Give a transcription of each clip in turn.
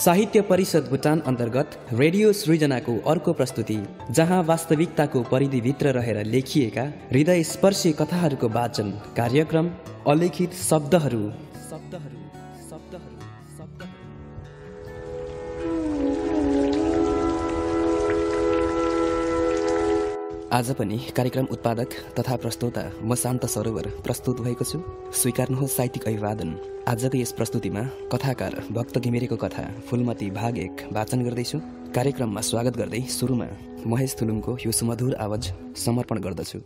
साहित्य परिषद भुटान अन्तर्गत रेडियो सृजनाको अर्को प्रस्तुति, जहाँ वास्तविकताको परिधिभित्र रहेर लेखिएका हृदय स्पर्शी कथाहरूको वाचन कार्यक्रम अलिखित शब्दहरू। आज पनि कार्यक्रम उत्पादक तथा प्रस्तोता म शान्त सरोवर प्रस्तुत भएको छु। स्वीकार्नुहोस् साहित्यिक अभिवादन। आजको यस प्रस्तुतिमा कथाकार भक्त घिमिरेको कथा फुलमती भाग 1 वाचन गर्दैछु। कार्यक्रममा स्वागत गर्दै सुरुमा महेश थुलुङको यो सुमधुर आवाज समर्पण गर्दछु।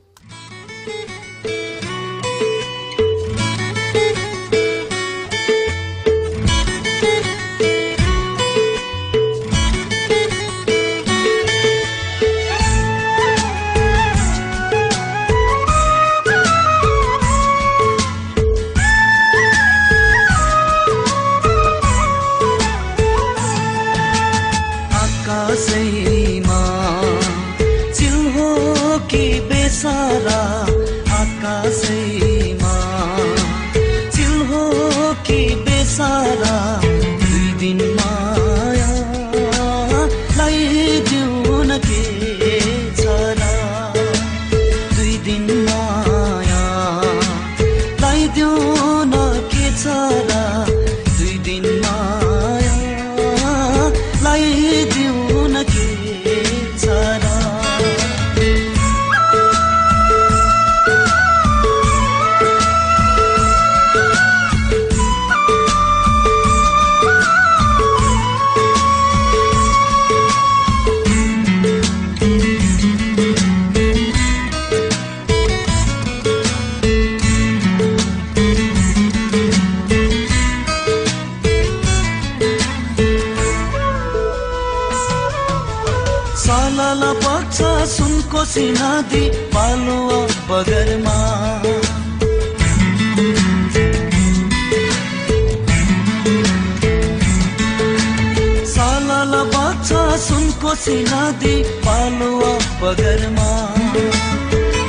नदी पालुवा बगरमा सालाला बाछा सुनकोसी नदी पालुवा बगरमा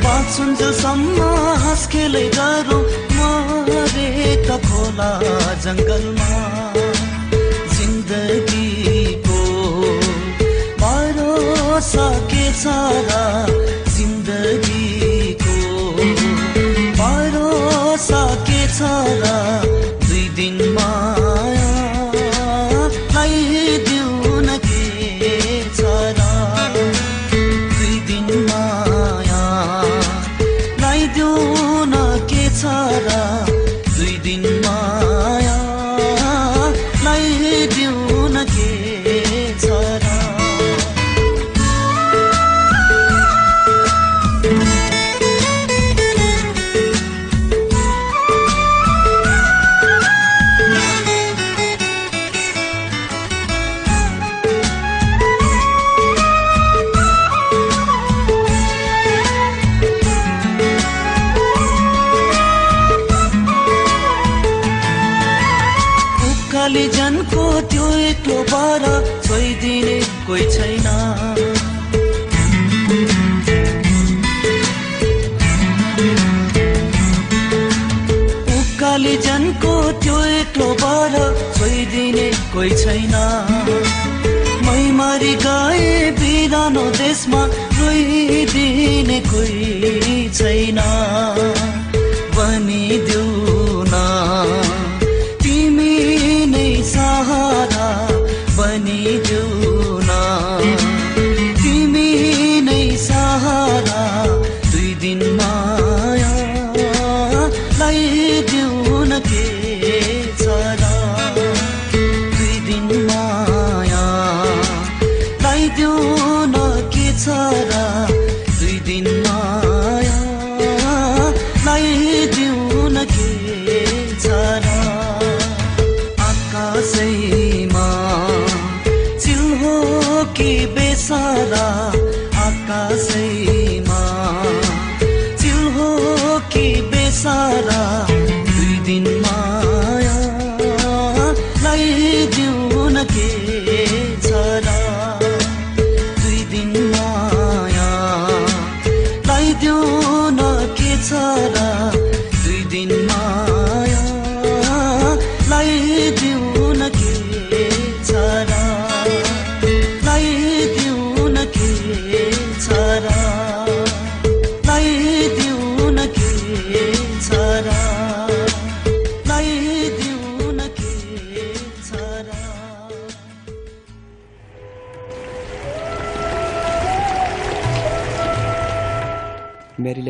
बाँचुन्जेलसम्म हाँस खेलै गरौँ मरे त खोला जङ्गलमा। जिन्दगीको भरोसा के छ र, जिन्दगीको भरोसा के छ र, दुई दिन मायालाई दिउ न के छ र, दुई दिन मायालाई दिउ न के छ र, दुई दिन मायालाई दिउ न के छ र। जनको त्यो एक्लो बारा छोइदिने कोही छैन। उकाली जनको त्यो एक्लो बारा छोइदिने कोही छैन। मै मारी गए बिरानो देशमा रोइदिने कोही छैन। बनिदेऊ न सहारा, बनिदेऊ न तिमी नै सहारा, दुई दिन मायालाई दिउ न के छ र, दुई दिन मायालाई दिउ न के छ र, दुई दिन मायालाई दिउ न के छ र। आकाशैमा चिल्हो कि बेसारा, आकाशैमा चिल्हो कि बेसारा, दुई दिन मायालाई दिउ न के छ र, दुई दिन मायालाई दिउ न के छ र, दुई दिन मायालाई दिउ न के छ र।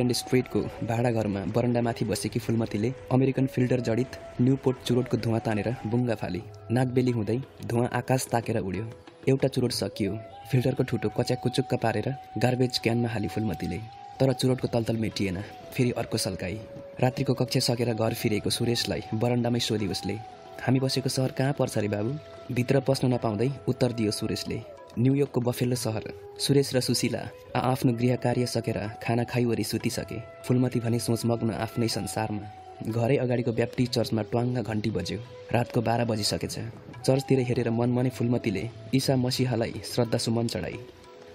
ग्राउन्ड स्ट्रिटको भाडा घरमा बरन्डामाथि बसेकी फुलमतीले अमेरिकन फिल्टर जडित न्युपोर्ट चुरोटको धुवाँ तानेर बुङ्गा फाली। नागबेली हुँदै धुवाँ आकाश ताकेर उड्यो। एउटा चुरोट सकियो। फिल्टरको ठुटो कच्याकुचुक्क पारेर गार्बेज क्यानमा हाली फुलमतीले। तर चुरोटको तलतल मेटिएन। फेरि अर्को सल्काई। रात्रिको कक्षा सकेर घर फिरेको सुरेशलाई बरन्डामै सोधी उसले, हामी बसेको सहर कहाँ पर्छ रे बाबु? भित्र पस्न नपाउँदै उत्तर दियो सुरेशले, न्युयोर्कको बफेलो सहर। सुरेश र सुशीला आफ्नो गृह कार्य सकेर खाना खाइवरी सुतिसके। फुलमती भने सोचमग्न आफ्नै संसारमा। घरै अगाडिको ब्याप्टिस्ट चर्चमा ट्वाङ्ग घन्टी बज्यो। रातको 12 बजिसकेछ। चर्चतिर हेरेर मनमनै फुलमतीले ईसा मसीहलाई श्रद्धासुमन चढाई।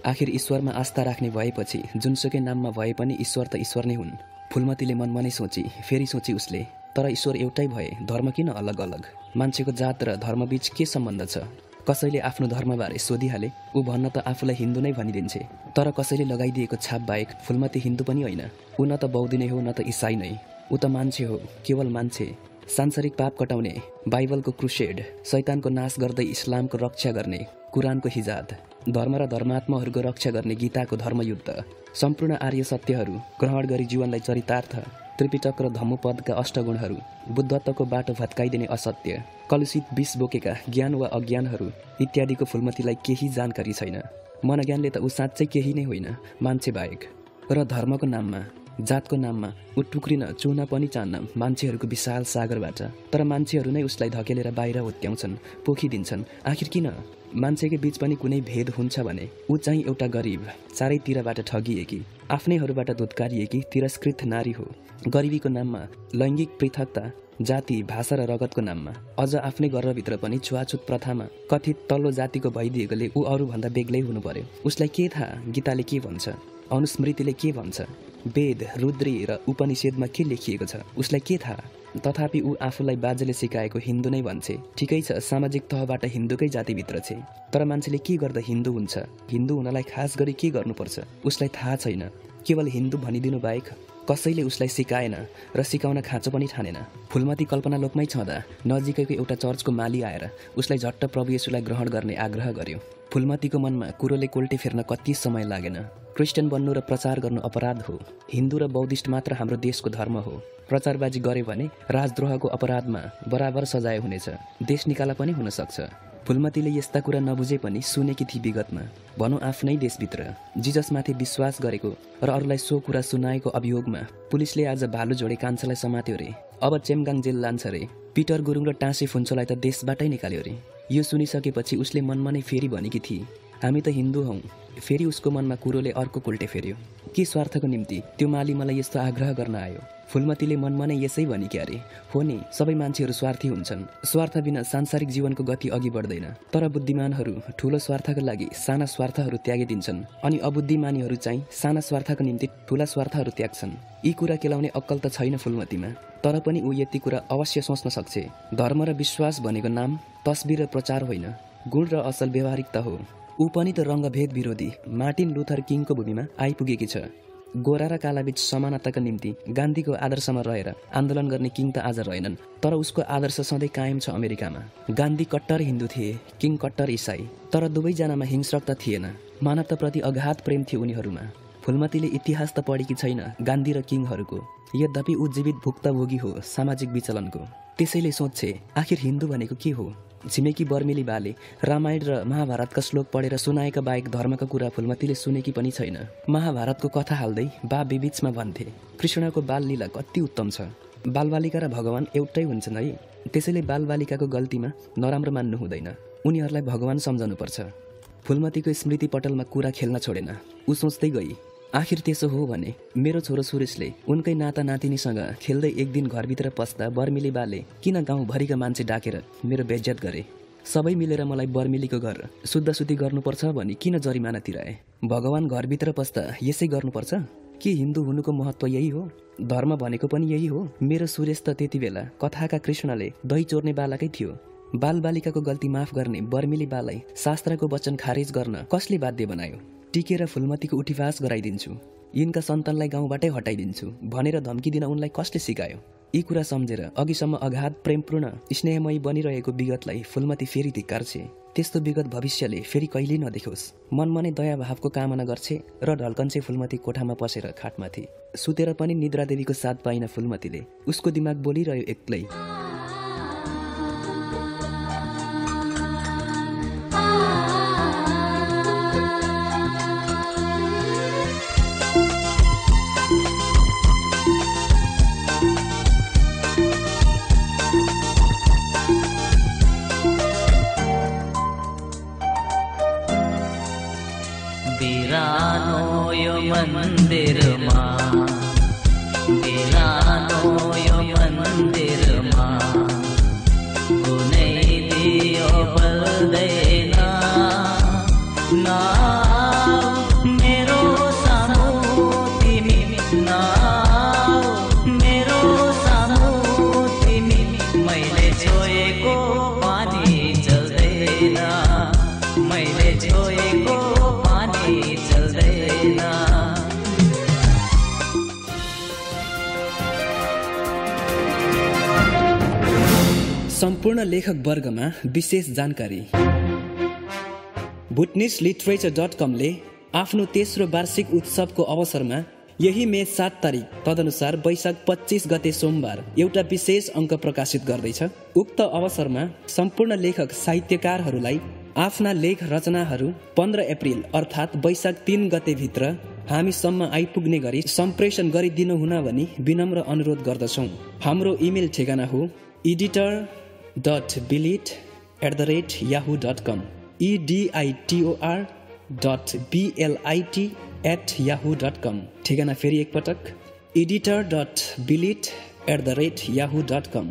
आखिर ईश्वरमा आस्था राख्ने भएपछि जुनसुकै नाममा भए पनि ईश्वर त ईश्वर नै हुन्। फुलमतीले मनमनै सोची। फेरि सोची उसले, तर ईश्वर एउटै भए धर्म किन अलग अलग? मान्छेको जात र धर्मबीच के सम्बन्ध छ? कसैले आफ्नो धर्मबारे सोधिहाले ऊ भन्न त आफूलाई हिन्दू नै भनिदिन्छे। तर कसैले लगाइदिएको छाप बाहेक फुलमती हिन्दू पनि होइन। ऊ न त बौद्ध नै हो न त इसाई नै। ऊ त मान्छे हो, केवल मान्छे। सांसारिक पाप कटाउने बाइबलको क्रुसेड, शैतानको नाश गर्दै इस्लामको रक्षा गर्ने कुरानको हिजाद, धर्म र धर्मात्माहरूको रक्षा गर्ने गीताको धर्मयुद्ध, सम्पूर्ण आर्य सत्यहरू ग्रहण गरी जीवनलाई चरितार्थ, त्रिपिटक र धम्मपदका अष्टगुणहरू, बुद्धत्वको बाटो भत्काइदिने असत्य, कलुषित विष बोकेका ज्ञान वा अज्ञानहरू इत्यादिको फुलमतीलाई केही जानकारी छैन। मनज्ञानले त ऊ साँच्चै केही नै होइन मान्छे बाहेक। र धर्मको नाममा, जातको नाममा ऊ टुक्रिन चुहन पनि चाहन्न मान्छेहरूको विशाल सागरबाट। तर मान्छेहरू नै उसलाई धकेलेर बाहिर हुत्याउँछन्, पोखिदिन्छन्। आखिर किन? मान्छेकै बीच पनि कुनै भेद हुन्छ भने ऊ चाहिँ एउटा गरिब, चारैतिरबाट ठगिएकी, आफ्नैहरूबाट धुत्कारिएकी तिरस्कृत नारी हो। गरिबीको नाममा, लैङ्गिक पृथकता, जाति, भाषा र रगतको नाममा, अझ आफ्नै गर्भभित्र पनि छुवाछुत प्रथामा कथित तल्लो जातिको भइदिएकोले ऊ अरूभन्दा बेग्लै हुनु पर्यो। उसलाई के थाहा गीताले के भन्छ, अनुस्मृतिले के भन्छ, वेद, रुद्री र उपनिषेदमा के लेखिएको छ? उसलाई के थाहा? तथापि ऊ आफूलाई बाजेले सिकाएको हिन्दू नै भन्छे। ठिकै छ, सामाजिक तहबाट हिन्दूकै जातिभित्र छे। तर मान्छेले के गर्दा हिन्दू हुन्छ? हिन्दू हुनलाई खास गरी के गर्नुपर्छ? उसलाई थाहा छैन। केवल हिन्दू भनिदिनु बाहेक कसैले उसलाई सिकाएन र सिकाउन खाँचो पनि ठानेन। फुलमती कल्पनालोकमै छँदा नजिकैको एउटा चर्चको माली आएर उसलाई झट्ट प्रभु येशूलाई ग्रहण गर्ने आग्रह गर्यो। फुलमतीको मनमा कुरोले कोल्टे फेर्न कति समय लागेन। क्रिस्चियन बन्नु र प्रचार गर्नु अपराध हो। हिन्दू र बौद्धिस्ट मात्र हाम्रो देशको धर्म हो। प्रचारबाजी गर्यो भने राजद्रोहको अपराधमा बराबर सजाय हुनेछ। देश निकाला पनि हुन सक्छ। फुलमतीले यस्ता कुरा नबुझे पनि सुनेकी थिए विगतमा। भनौँ आफ्नै देशभित्र जिजसमाथि विश्वास गरेको र अरूलाई सो कुरा सुनाएको अभियोगमा पुलिसले आज भालु जोडे कान्छालाई समात्यो रे। अब चेमगाङ जेल लान्छ रे। पिटर गुरुङ र टाँसे फुन्चोलाई त देशबाटै निकाल्यो रे। यो सुनिसकेपछि उसले मनमा नै फेरि भनेकी थिए, हामी त हिन्दू हौँ। फेरि उसको मनमा कुरोले अर्को कुल्टे फेर्यो। के स्वार्थको निम्ति त्यो माली मलाई यस्तो आग्रह गर्न आयो? फुलमतीले मनमा नै यसै भनी क्यारे, हो नि, सबै मान्छेहरू स्वार्थी हुन्छन्। स्वार्थ बिना सांसारिक जीवनको गति अघि बढ्दैन। तर बुद्धिमानहरू ठुलो स्वार्थका लागि साना स्वार्थहरू त्यागिदिन्छन् अनि अबुद्धिमानीहरू चाहिँ साना स्वार्थका निम्ति ठुला स्वार्थहरू त्याग्छन्। यी कुरा केलाउने अक्कल त छैन फुलमतीमा। तर पनि ऊ यति कुरा अवश्य सोच्न सक्छे। धर्म र विश्वास भनेको नाम, तस्बिर र प्रचार होइन, गुण र असल व्यवहारिकता हो। ऊ पनि त रङ्गभेद विरोधी मार्टिन लुथर किङको भूमिमा आइपुगेकी छ। गोरा र कालाबीच समानताका निम्ति गान्धीको आदर्शमा रहेर आन्दोलन गर्ने किङ त आज रहेनन्। तर उसको आदर्श सधैँ कायम छ अमेरिकामा। गान्धी कट्टर हिन्दू थिए, किङ कट्टर इसाई। तर दुवैजनामा हिंस्रकता थिएन। मानवताप्रति अगाध प्रेम थियो उनीहरूमा। फुलमतीले इतिहास त पढेकी छैन गान्धी र किङहरूको। यद्यपि ऊ जीवित भुक्तभोगी हो सामाजिक विचलनको। त्यसैले सोध्छे, आखिर हिन्दू भनेको के हो? छिमेकी बर्मेली बाले रामायण र महाभारतका श्लोक पढेर सुनाएका बाहेक धर्मका कुरा फुलमतीले सुनेकी पनि छैन। महाभारतको कथा हाल्दै बा बीचमा भन्थे, कृष्णको बाललीला कति उत्तम छ। बालबालिका र भगवान एउटै हुन्छन् है। त्यसैले बालबालिकाको गल्तीमा नराम्रो मान्नु हुँदैन, उनीहरूलाई भगवान सम्झनुपर्छ। फुलमतीको स्मृति पटलमा कुरा खेल्न छोडेन। ऊ सोच्दै गई, आखिर त्यसो हो भने मेरो छोरो सुरेशले उनकै नाता नातिनीसँग खेल्दै एक दिन घरभित्र पस्दा बर्मेली बाले किन गाउँभरिका मान्छे डाकेर मेरो बेइज्जत गरे? सबै मिलेर मलाई बर्मेलीको घर शुद्धशुद्धि गर्नुपर्छ भनी किन जरिमाना तिराए? भगवान घरभित्र पस्दा यसै गर्नुपर्छ? के हिन्दू हुनुको महत्त्व यही हो? धर्म भनेको पनि यही हो? मेरो सुरेश त त्यति बेला कथाका कृष्णले दही चोर्ने बालाकै थियो। बालबालिकाको गल्ती माफ गर्ने बर्मेली बालाई शास्त्रको वचन खारेज गर्न कसले बाध्य बनायो? टिकेर फुलमतीको उठिवास गराइदिन्छु, यिनका सन्तानलाई गाउँबाटै हटाइदिन्छु भनेर धम्की दिन उनलाई कसले सिकायो? यी कुरा सम्झेर अघिसम्म अगाध प्रेमपूर्ण स्नेहमयी बनिरहेको विगतलाई फुलमती फेरि धिक्कार्छे। त्यस्तो विगत भविष्यले फेरि कहिल्यै नदेखोस्। मनमनै दया भावको कामना गर्छे र ढल्कन्छे फुलमती कोठामा पसेर खाटमाथि। सुतेर पनि निद्रा देवीको साथ पाइन फुलमतीले। उसको दिमाग बोलिरह्यो एक्लै। बिरानो यो मन्दिरमा, बिरानो यो मन्दिरमा कुनै दियो बल्दैन। मेरो सानो तिमी, मेरो सानो तिमी, मैले छोएको पानी चल्दैन, मैले छोएको चल्दैन। सम्पूर्ण लेखक वर्गमा विशेष जानकारी। बुटनिसलिटरेचर.com ले आफ्नो तेस्रो वार्षिक उत्सवको अवसरमा यही मे 7 तारिक तदनुसार वैशाख 25 गते सोमबार एउटा विशेष अङ्क प्रकाशित गर्दैछ। उक्त अवसरमा सम्पूर्ण लेखक साहित्यकारहरूलाई आफ्ना लेख रचनाहरू 15 अप्रिल अर्थात् वैशाख 3 गते भित्र हामीसम्म आइपुग्ने गरी सम्प्रेषण गरिदिनु हुन भनी विनम्र अनुरोध गर्दछौँ। हाम्रो इमेल ठेगाना हो editor.bilit@yahoo.com editor.bilit@yahoo.com। ठेगाना फेरि एकपटक editor.bilit@yahoo.com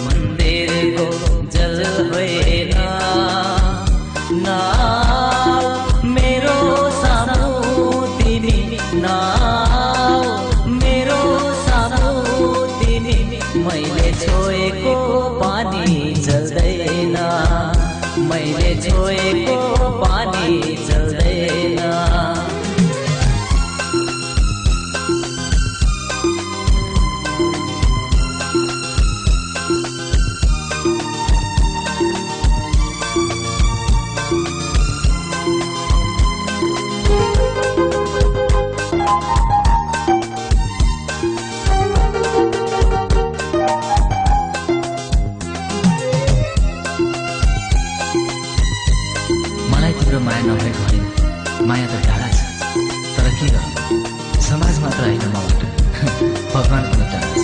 मन्दिरको जल होइन मेरो सानो तिमी, मेरो सानो तिमी, मैले छोएको पानी चल्दैन, मैले छोएको पानी चल्दैन। माया नभएको होइन, माया त टाढा छ, तर के गर्नु, समाज मात्र होइन मबाट, भगवान पनि टाढा छ।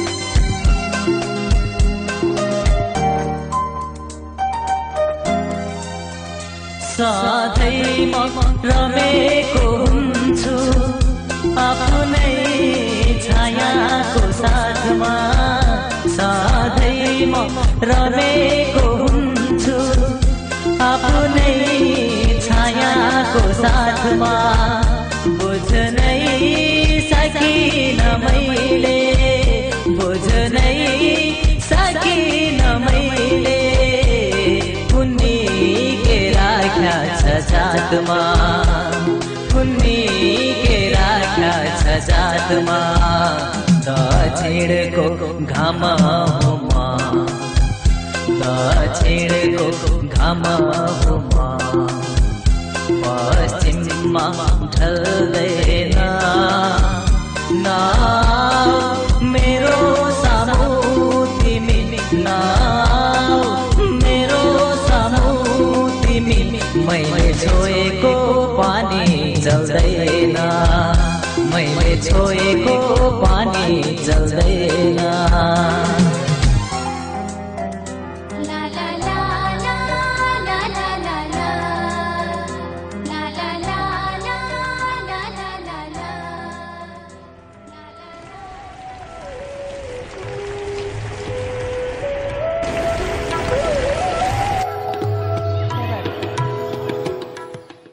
सधैँ म रमेको हुन्छु आफ्नै छायाको साथमा, सधैँ म रमेको हुन्छु आफ्नै छायाको साथमा। बुझ्नै सकिन मैले, बुझ्नै सकिन मैले, उनी के राख्या छ जातमा, उनी के राख्या छ जातमा। दक्षिणको घाम हो म, दक्षिणको घाम हो म, पश्चिममा ढल्दैन। मेरो सानो तिमी, मेरो सानो तिमी, मैले छोएको पानी चल्दैन, मैले छोएको पानी चल्दैन।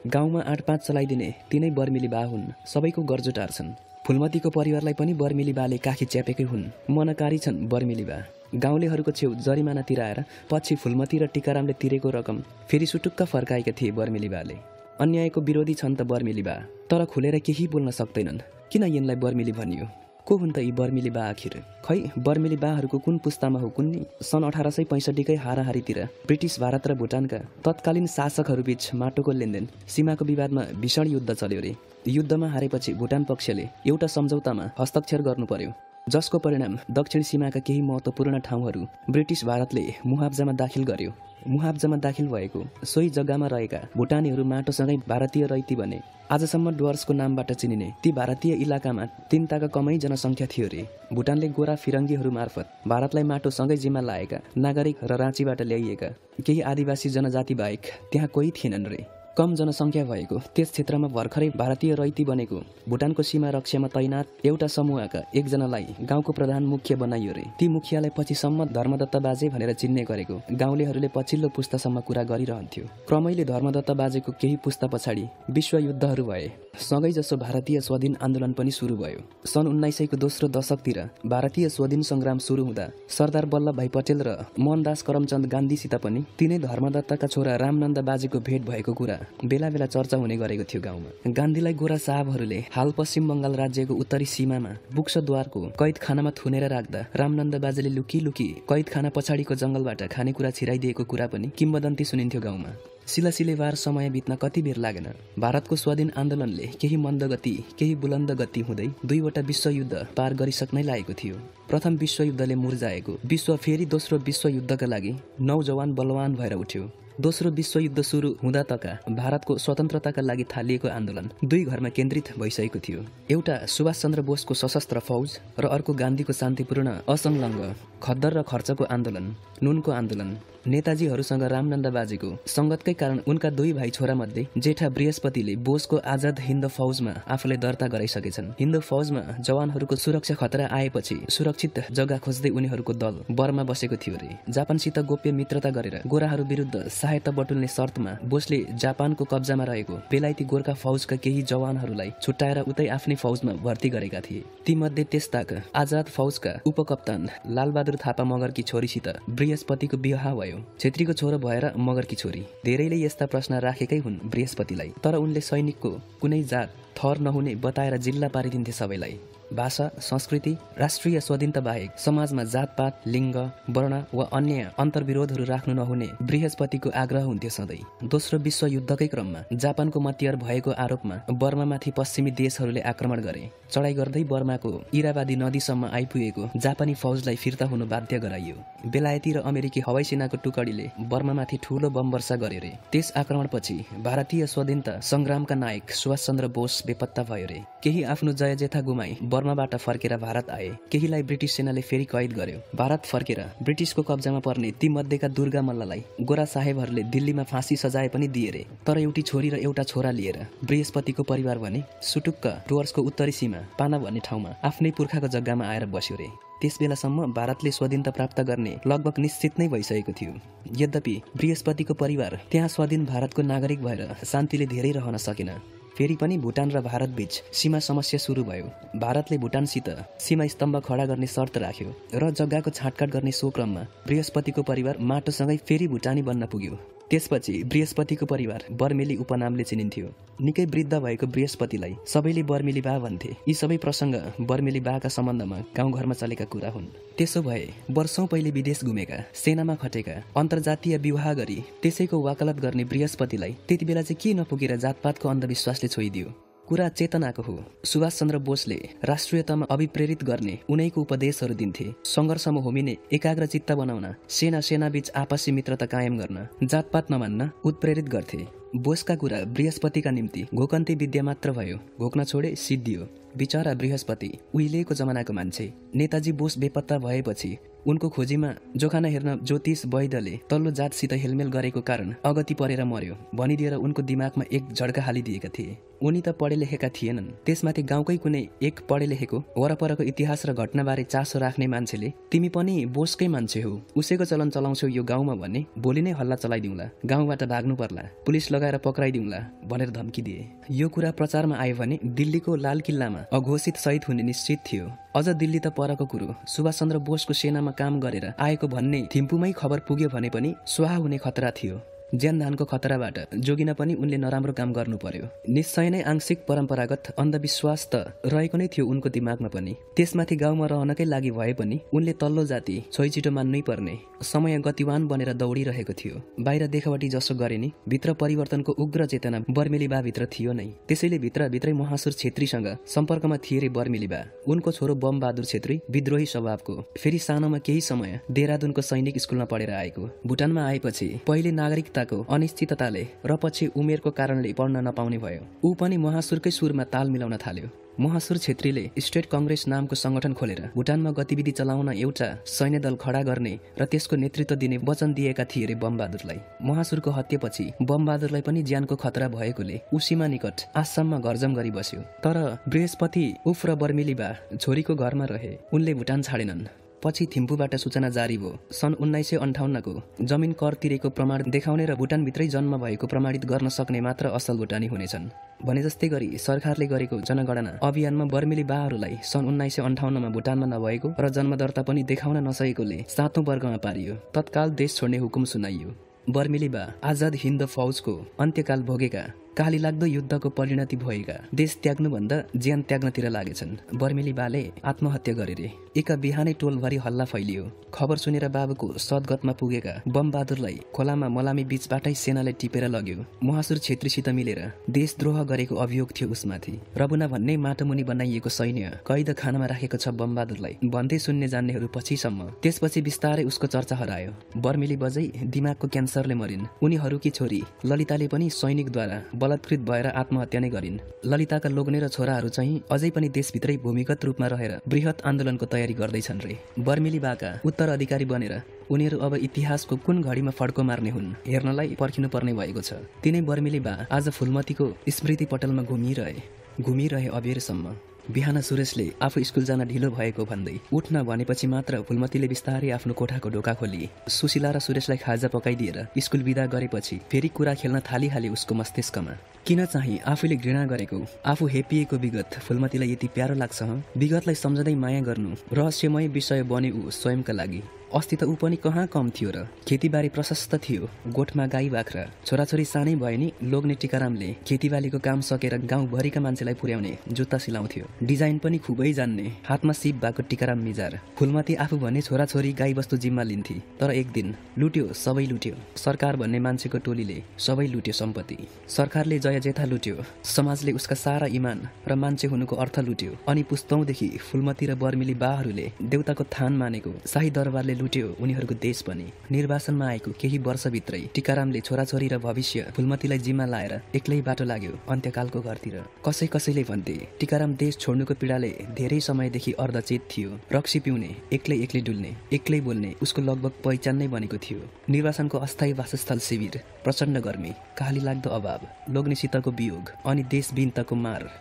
गाउँमा 8-5 चलाइदिने तिनै बर्मिली बा हुन्। सबैको गर्जो टार्छन्। फुलमतीको परिवारलाई पनि बर्मेली बाले काखी च्यापेकै हुन्। मनकारी छन् बर्मेली बा। गाउँलेहरूको छेउ जरिमाना तिराएर पछि फुलमती र टिकारामले तिरेको रकम फेरि सुटुक्क फर्काएका थिए बर्मेली बाले। अन्यायको विरोधी छन् त बर्मेली बा, तर खुलेर केही बोल्न सक्दैनन्। किन यिनलाई बर्मेली भनियो? को हुन् त यी बर्मेली बा आखिर? खै बर्मेली बाहरूको कुन पुस्तामा हो कुन्नी? सन् 1865कै हाराहारीतिर ब्रिटिस भारत र भुटानका तत्कालीन शासकहरूबीच माटोको लेनदेन, सीमाको विवादमा भीषण युद्ध चल्यो रे। युद्धमा हारेपछि भुटान पक्षले एउटा सम्झौतामा हस्ताक्षर गर्नु पर्यो, जसको परिणाम दक्षिण सीमाका केही महत्त्वपूर्ण ठाउँहरू ब्रिटिस भारतले मुआब्जामा दाखिल गर्यो। मुआब्जामा दाखिल भएको सोही जग्गामा रहेका भुटानीहरू माटोसँगै भारतीय रैती बने। आजसम्म डुवर्सको नामबाट चिनिने ती भारतीय इलाकामा 3 ताका कमै जनसङ्ख्या थियो रे। भुटानले गोरा फिरङ्गीहरू मार्फत भारतलाई माटोसँगै जिम्मा लाएका नागरिक र राँचीबाट ल्याइएका केही आदिवासी जनजाति बाहेक त्यहाँ कोही थिएनन् रे। कम जनसङ्ख्या भएको त्यस क्षेत्रमा भर्खरै भारतीय रैती बनेको भुटानको सीमा रक्षामा तैनात एउटा समूहका एकजनालाई गाउँको प्रधान मुखिया बनाइयो रे। ती मुखियालाई पछिसम्म धर्मदत्त बाजे भनेर चिन्ने गरेको गाउँलेहरूले पछिल्लो पुस्तासम्म कुरा गरिरहन्थ्यो। क्रमैले धर्मदत्त बाजेको केही पुस्ता पछाडि विश्वयुद्धहरू भए। सँगै जसो भारतीय स्वाधीन आन्दोलन पनि सुरु भयो। सन् 1900को दोस्रो दशकतिर भारतीय स्वाधीन सङ्ग्राम सुरु हुँदा सरदार वल्लभभाई पटेल र मोहनदास करमचन्द गान्धीसित पनि तिनै धर्मदत्तका छोरा रामनन्द बाजेको भेट भएको कुरा बेला बेला चर्चा हुने गरेको थियो गाउँमा। गान्धीलाई गोरा साहबहरूले हाल पश्चिम बङ्गाल राज्यको उत्तरी सीमामा बुक्सद्वारको कैदखानामा थुनेर राख्दा रामनन्द बाजेले लुकी लुकी कैदखाना पछाडिको जङ्गलबाट खानेकुरा छिराइदिएको कुरा पनि किम्बदन्ती सुनिन्थ्यो गाउँमा। सिलसिलेवार समय बित्न कति बेर लागेन। भारतको स्वाधीन आन्दोलनले केही मन्द गति केही बुलन्द गति हुँदै 2वटा विश्वयुद्ध पार गरिसक्नै लागेको थियो। प्रथम विश्वयुद्धले मुर्जाएको विश्व फेरि दोस्रो विश्वयुद्धका लागि नौजवान बलवान भएर उठ्यो। दोस्रो विश्वयुद्ध सुरु हुँदा तका भारतको स्वतन्त्रताका लागि थालिएको आन्दोलन 2 घरमा केन्द्रित भइसकेको थियो। एउटा सुभाष चन्द्र बोसको सशस्त्र फौज र अर्को गान्धीको शान्तिपूर्ण असंलग्न खद्दर र खर्चको आन्दोलन, नुनको आन्दोलन। नेताजीहरूसँग रामनन्द बाजेको संगतकै कारण उनका 2 भाइ छोरा मध्ये जेठा बृहस्पतिले बोसको आजाद हिन्द फौजमा आफूलाई दर्ता गराइसकेछन्। हिन्द फौजमा जवानहरूको सुरक्षा खतरा आएपछि सुरक्षित जग्गा खोज्दै उनीहरूको दल बर्मा बसेको थियो रे। जापानसित गोप्य मित्रता गरेर गोराहरू विरुद्ध सहायता बटुल्ने शर्तमा बोसले जापानको कब्जामा रहेको बेलायती गोर्खा फौजका केही जवानहरूलाई छुट्याएर उतै आफ्नै फौजमा भर्ती गरेका थिए। तीमध्ये त्यसताक आजाद फौजका उपकप्तान लालबहादुर थापा मगरकी छोरीसित बृहस्पतिको विवाह भयो। छेत्रीको छोरो भएर मगरकी छोरी। धेरैले यस्ता प्रश्न राखेकै हुन् बृहस्पतिलाई, तर उनले सैनिकको कुनै जात थर नहुने बताएर जिल्ला पारिदिन्थे सबैलाई। भाषा, संस्कृति, राष्ट्रिय स्वाधीनता बाहेक समाजमा जातपात, लिङ्ग, वर्ण वा अन्य अन्तर्विरोधहरू राख्नु नहुने बृहस्पतिको आग्रह हुन्थ्यो सधैँ। दोस्रो विश्वयुद्धकै क्रममा जापानको मतियार भएको आरोपमा बर्मामाथि पश्चिमी देशहरूले आक्रमण गरे। चढाइ गर्दै बर्माको इरावादी नदीसम्म आइपुगेको जापानी फौजलाई फिर्ता हुनु बाध्य गराइयो। बेलायती र अमेरिकी हवाईसेनाको टुकडीले बर्मामाथि ठूलो बम वर्षा गर्यो रे। त्यस आक्रमणपछि भारतीय स्वाधीनता संग्रामका नायक सुभाष चन्द्र बोस बेपत्ता भयो रे। केही आफ्नो जयजेथा गुमाई बर्माबाट फर्केर भारत आए। केहीलाई ब्रिटिस सेनाले फेरि कैद गर्यो। भारत फर्केर ब्रिटिसको कब्जामा पर्ने ती मध्येका दुर्गा मल्ललाई गोरा साहेबहरूले दिल्लीमा फाँसी सजाय पनि दिए रे। तर एउटी छोरी र एउटा छोरा लिएर बृहस्पतिको परिवार भने सुटुक्क डुवर्सको उत्तरी सीमा पाना भन्ने ठाउँमा आफ्नै पुर्खाको जग्गामा आएर बस्यो रे। त्यस बेलासम्म भारतले स्वाधीनता प्राप्त गर्ने लगभग निश्चित नै भइसकेको थियो। यद्यपि बृहस्पतिको परिवार त्यहाँ स्वाधीन भारतको नागरिक भएर शान्तिले धेरै रहन सकेन। फेरि पनि भुटान र भारत बीच सीमा समस्या सुरु भयो। भारतले भुटानसित सीमा स्तम्भ खडा गर्ने शर्त राख्यो र जग्गाको छाटकाट गर्ने सो क्रममा बृहस्पतिको परिवार माटोसँगै फेरि भुटानी बन्न पुग्यो। त्यसपछि बृहस्पतिको परिवार बर्मेली उपनामले चिनिन्थ्यो। निकै वृद्ध भएको बृहस्पतिलाई सबैले बर्मेली बा भन्थे। यी सबै प्रसङ्ग बर्मेली बाका सम्बन्धमा गाउँघरमा चलेका कुरा हुन्। त्यसो भए वर्षौं पहिले विदेश घुमेका, सेनामा खटेका, अन्तर्जातीय विवाह गरी त्यसैको वकालत गर्ने बृहस्पतिलाई त्यति बेला चाहिँ के नपुगेर जातपातको अन्धविश्वासले छोइदियो? कुरा चेतनाको हो। सुभाष चन्द्र बोसले राष्ट्रियतामा अभिप्रेरित गर्ने उनैको उपदेशहरू दिन्थे। सङ्घर्षमा होमिने, एकाग्र चित्त बनाउन, सेनाबीच आपसी मित्रता कायम गर्न, जातपात नमान्न उत्प्रेरित गर्थे। बोसका कुरा बृहस्पतिका निम्ति घोकन्ती विद्या मात्र भयो। घोक्न छोडे सिद्धियो। बिचरा बृहस्पति उहिलेको जमानाको मान्छे। नेताजी बोस बेपत्ता भएपछि उनको खोजीमा जोखाना हेर्न ज्योतिष वैद्यले तल्लो जातसित हेलमेल गरेको कारण अगति परेर मर्यो भनिदिएर उनको दिमागमा एक झड्का हालिदिएका थिए। उनी त पढे लेखेका थिएनन्। त्यसमाथि गाउँकै कुनै एक पढे लेखेको वरपरको इतिहास र घटनाबारे चासो राख्ने मान्छेले तिमी पनि बोसकै मान्छे हो, उसैको चलन चलाउँछौ यो गाउँमा भन्ने भोलि नै हल्ला चलाइदिउँला, गाउँबाट भाग्नु पर्ला, पुलिस लगाएर पक्राइदिउँला भनेर धम्की दिए। यो कुरा प्रचारमा आयो भने दिल्लीको लाल किल्लामा अघोषित शहीद हुने निश्चित थियो। अझ दिल्ली त परको कुरो, सुभाष चन्द्र बोसको सेनामा काम गरेर आएको भन्ने थिम्पूमै खबर पुग्यो भने पनि स्वाहा हुने खतरा थियो। ज्यान धानको खतराबाट जोगिन पनि उनले नराम्रो काम गर्नु पर्यो। निश्चय नै आंशिक परम्परागत अन्धविश्वास त रहेको नै थियो उनको दिमागमा पनि। त्यसमाथि गाउँमा रहनकै लागि भए पनि उनले तल्लो जाति छोइचिटो मान्नै पर्ने समय गतिवान बनेर दौडिरहेको थियो। बाहिर देखावटी जसो गरे नि भित्र परिवर्तनको उग्र चेतना बर्मेलीबा भित्र थियो नै। त्यसैले भित्रै महासुर छेत्रीसँग सम्पर्कमा थिए रे बर्मेलीबा। उनको छोरो बम बहादुर छेत्री विद्रोही स्वभावको, फेरि सानोमा केही समय देहरादुनको सैनिक स्कुलमा पढेर आएको। भुटानमा आएपछि पहिले नागरिकताको अनिश्चितताले र पछि उमेरको कारणले पढ्न नपाउने भयो। ऊ पनि महासुरकै सुरमा ताल मिलाउन थाल्यो। महासुर छेत्रीले स्टेट कांग्रेस नामको संगठन खोलेर भुटानमा गतिविधि चलाउन एउटा सैन्य दल खडा गर्ने र त्यसको नेतृत्व दिने वचन दिएका थिए रे बमबहादुरलाई। महासुरको हत्यापछि बमबहादुरलाई पनि ज्यानको खतरा भएकोले ऊ सीमा निकट आसाममा घरजम गरी बस्यो। तर बृहस्पति उफ र बर्मेलीबा छोरीको घरमा रहे। उनले भुटान छाडेनन्। पछि थिम्पूबाट सूचना जारी भयो। सन् 1958 को जमिन कर तिरेको प्रमाण देखाउने र भुटानभित्रै जन्म भएको प्रमाणित गर्न सक्ने मात्र असल भुटानी हुनेछन् भने जस्तै गरी सरकारले गरेको जनगणना अभियानमा बर्मेलीबाहरूलाई सन् 1958 मा भुटानमा नभएको र जन्मदर्ता पनि देखाउन नसकेकोले 7औं वर्गमा पारियो। तत्काल देश छोड्ने हुकुम सुनाइयो। बर्मेलीबा आजाद हिन्द फौजको अन्त्यकाल भोगेका, काली लाग्दो युद्धको परिणति भएका, देश त्याग्नुभन्दा ज्यान त्याग्नतिर लागेछन्। बर्मेलीबाले आत्महत्या गरे रे। एका बिहानै टोलभरि हल्ला फैलियो। खबर सुनेर बाबुको सद्गतमा पुगेका बमबहादुरलाई खोलामा मलामी बीचबाटै सेनाले टिपेर लग्यो। महासुर छेत्रीसित मिलेर देशद्रोह गरेको अभियोग थियो उसमाथि। रबुना भन्ने माटोमुनि बनाइएको सैन्य कैद खानामा राखेको छ बमबहादुरलाई भन्दै सुन्ने जान्नेहरू पछिसम्म। त्यसपछि बिस्तारै उसको चर्चा हरायो। बर्मेली बजै दिमागको क्यान्सरले मरिन्। उनीहरूकी छोरी ललिताले पनि सैनिकद्वारा बलात्कृत भएर आत्महत्या नै गरिन्। ललिताका लोग्ने र छोराहरू चाहिँ अझै पनि देशभित्रै भूमिगत रूपमा रहेर बृहत आन्दोलनको तयारी गर्दैछन् रे। बर्मेलीबाका उत्तराधिकारी बनेर उनीहरू अब इतिहासको कुन घडीमा फड्को मार्ने हुन् हेर्नलाई पर्खिनु पर्ने भएको छ। तिनै बर्मेलीबा आज फुलमतीको स्मृति पटलमा घुमिरहे अबेरसम्म। बिहान सुरेशले आफू स्कुल जान ढिलो भएको भन्दै उठ्न भनेपछि मात्र फुलमतीले बिस्तारै आफ्नो कोठाको ढोका खोली सुशीला र सुरेशलाई खाजा पकाइदिएर स्कुल बिदा गरेपछि फेरि कुरा खेल्न थालिहाले उसको मस्तिष्कमा। किन चाहिँ आफूले घृणा गरेको, आफू हेपिएको विगत फुलमतीलाई यति प्यारो लाग्छ? विगतलाई सम्झँदै माया गर्नु रहस्यमय विषय बने ऊ स्वयंका लागि। अस्ति त ऊ पनि कहाँ कम थियो र। खेतीबारी प्रशस्त थियो, गोठमा गाई बाख्रा, छोराछोरी सानै भए नि लोग्ने टिकारामले खेतीबालीको काम सकेर गाउँभरिका मान्छेलाई पुर्याउने जुत्ता सिलाउँथ्यो। डिजाइन पनि खुबै जान्ने, हातमा सिप भएको टिकाराम मिजार। फुलमती आफू भन्ने छोराछोरी गाईबस्तु जिम्मा लिन्थी। तर एक दिन लुट्यो, सबै लुट्यो। सरकार भन्ने मान्छेको टोलीले सबै लुट्यो सम्पत्ति। सरकारले जय जेथा लुट्यो, समाजले उसका सारा इमान र मान्छे हुनुको अर्थ लुट्यो। अनि पुस्तौंदेखि फुलमती र बर्मेली बाहरूले देउताको थान मानेको शाही दरबारले लुट्यो उनीहरूको देश पनि। निर्वाचनमा आएको केही वर्षभित्रै टिकारामले छोराछोरी र भविष्य फुलमतीलाई जिम्मा लाएर एक्लै बाटो लाग्यो अन्त्यकालको घरतिर। कसैले भन्थे टिकाराम देश छोड्नुको पीडाले धेरै समयदेखि अर्धचेत थियो। रक्सी पिउने, एक्लै डुल्ने, एक्लै बोल्ने उसको लगभग पहिचान नै बनेको थियो। निर्वाचनको अस्थायी वासस्थल शिविर, प्रचण्ड गर्मी, काली लाग्दो अभाव, लोग्नेसितको वियोग अनि देशबिन्तको मार।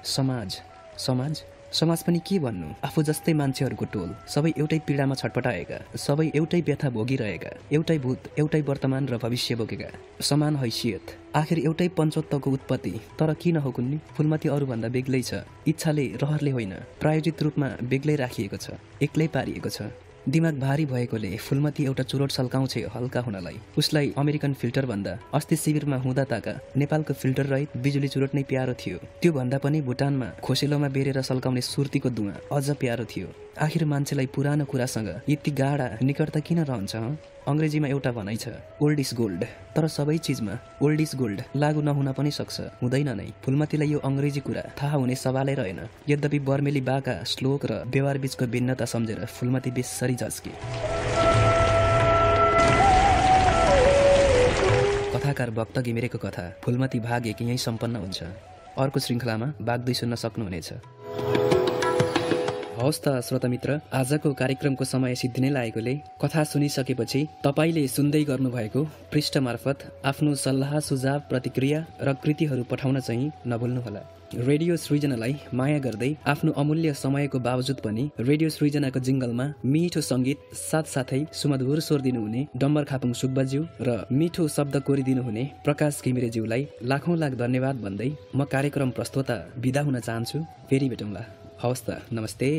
समाज पनि के भन्नु, आफू जस्तै मान्छेहरूको टोल, सबै एउटै पीडामा छटपटाएका, सबै एउटै व्यथा भोगिरहेका, एउटै भूत, एउटै वर्तमान र भविष्य बोकेका, समान हैसियत, आखिर एउटै पञ्चोत्तको उत्पत्ति। तर किन हो कुन्नी, फुलमती अरूभन्दा बेग्लै छ। इच्छाले रहरले होइन, प्रायोजित रूपमा बेग्लै राखिएको छ, एक्लै पारिएको छ। दिमाग भारी भएकोले फुलमती एउटा चुरोट सल्काउँछे हल्का हुनलाई। उसलाई अमेरिकन फिल्टर भन्दा अस्ति शिविरमा हुँदा ताका नेपालको फिल्टर रहित बिजुली चुरोट नै प्यारो थियो। त्यो भन्दा पनि भुटानमा खोसेलोमा बेरेर सल्काउने सुर्तीको धुवा अझ प्यारो थियो। आखिर मान्छेलाई पुरानो कुरासँग यति गाढा निकटता किन रहन्छ? अंग्रेजीमा एउटा भनाइ छ, ओल्ड इज गोल्ड। तर सबै चिजमा ओल्ड इज गोल्ड लागू नहुन पनि सक्छ, हुँदैन नै। फुलमतीलाई यो अंग्रेजी कुरा थाहा हुने सवालै रहेन। यद्यपि बर्मेली बाका श्लोक र व्यवहार बीचको भिन्नता सम्झेर फुलमती बेसरी झस्के। कथाकार भक्त घिमिरेको कथा फुलमती भाग 1 यही सम्पन्न हुन्छ। अर्को श्रृङ्खलामा भाग 2 सुन्न सक्नुहुनेछ। हवस् त श्रोता मित्र, आजको कार्यक्रमको समय सिद्धिनै लागेकोले कथा सुनिसकेपछि तपाईँले सुन्दै गर्नुभएको पृष्ठ मार्फत आफ्नो सल्लाह सुझाव प्रतिक्रिया र कृतिहरू पठाउन चाहिँ नभुल्नुहोला। रेडियो सृजनालाई माया गर्दै आफ्नो अमूल्य समयको बावजुद पनि रेडियो सृजनाको जिङ्गलमा मिठो सङ्गीत साथसाथै सुमधुर स्वर दिनुहुने डम्बर खापुङ सुब्बाज्यू र मिठो शब्द कोरिदिनुहुने प्रकाश घिमिरेज्यूलाई लाखौँ लाख धन्यवाद भन्दै म कार्यक्रम प्रस्तोता बिदा हुन चाहन्छु। फेरि भेटौँला। हवस् त, नमस्ते।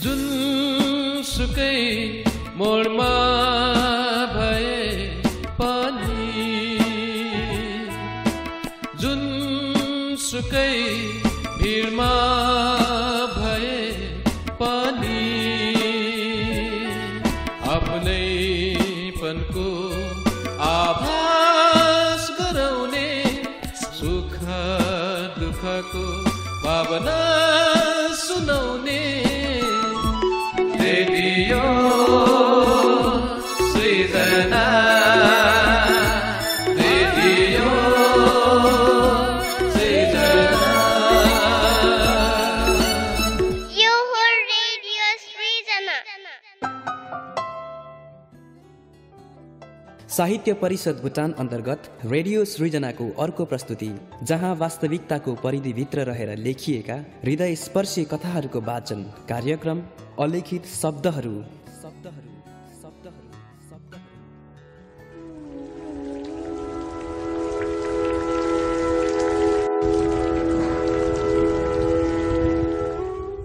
जुनसुकै मोडमा भए पनि, जुनसुकै भिडमा भए पनि, आफ्नैपनको रेडियो सृजना रेडियो सृजना यो हो रेडियो सृजना। साहित्य परिषद भुटान अन्तर्गत रेडियो सृजनाको अर्को प्रस्तुति, जहाँ वास्तविकताको परिधिभित्र रहेर लेखिएका हृदय स्पर्शी कथाहरूको वाचन कार्यक्रम अलिखित शब्दहरू।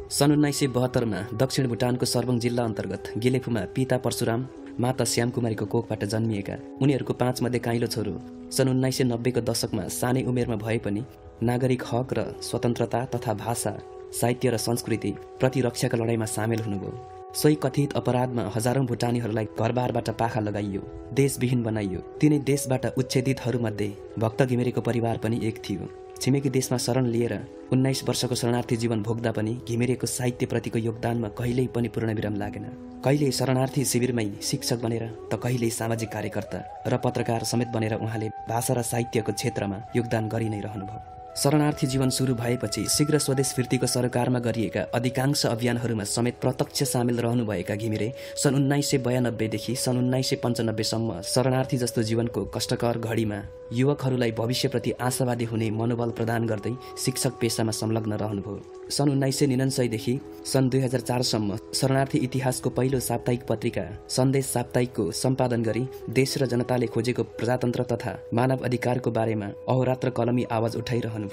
सन् 1972 दक्षिण भुटानको सर्वङ जिल्ला अन्तर्गत गेलेफुमा पिता परशुराम माता श्यामकुमारीको कोखबाट जन्मिएका उनीहरूको 5 मध्ये काइलो छोरो सन् 1990 को दशकमा सानै उमेरमा भए पनि नागरिक हक र स्वतन्त्रता तथा भाषा, साहित्य र संस्कृति प्रतिरक्षाका लडाईँमा सामेल हुनुभयो। सोही कथित अपराधमा हजारौं भुटानीहरूलाई घरबारबाट पाखा लगाइयो, देशविहीन बनाइयो। तिनै देशबाट उच्छेदितहरूमध्ये भक्त घिमिरेको परिवार पनि एक थियो। छिमेकी देशमा शरण लिएर 19 वर्षको शरणार्थी जीवन भोग्दा पनि घिमिरेको साहित्यप्रतिको योगदानमा कहिल्यै पनि पूर्णविराम लागेन। कहिले शरणार्थी शिविरमै शिक्षक बनेर त कहिल्यै सामाजिक कार्यकर्ता र पत्रकार समेत बनेर उहाँले भाषा र साहित्यको क्षेत्रमा योगदान गरि नै रहनुभयो। शरणार्थी जीवन सुरु भएपछि शीघ्र स्वदेश फिर्तीको सरकारमा गरिएका अधिकांश अभियानहरूमा समेत प्रत्यक्ष सामेल रहनुभएका घिमिरे सन् 1992 देखि सन् 1995 सम्म शरणार्थी जस्तो जीवनको कष्टकर घडीमा युवकहरूलाई भविष्यप्रति आशावादी हुने मनोबल प्रदान गर्दै शिक्षक पेसामा संलग्न रहनुभयो। सन् 1999 देखि सन् 2004 सम्म शरणार्थी इतिहासको पहिलो साप्ताहिक पत्रिका सन्देश साप्ताहिकको सम्पादन गरी देश र जनताले खोजेको प्रजातन्त्र तथा मानव अधिकारको बारेमा अहोरात्र कलमी आवाज उठाइरहनुभयो।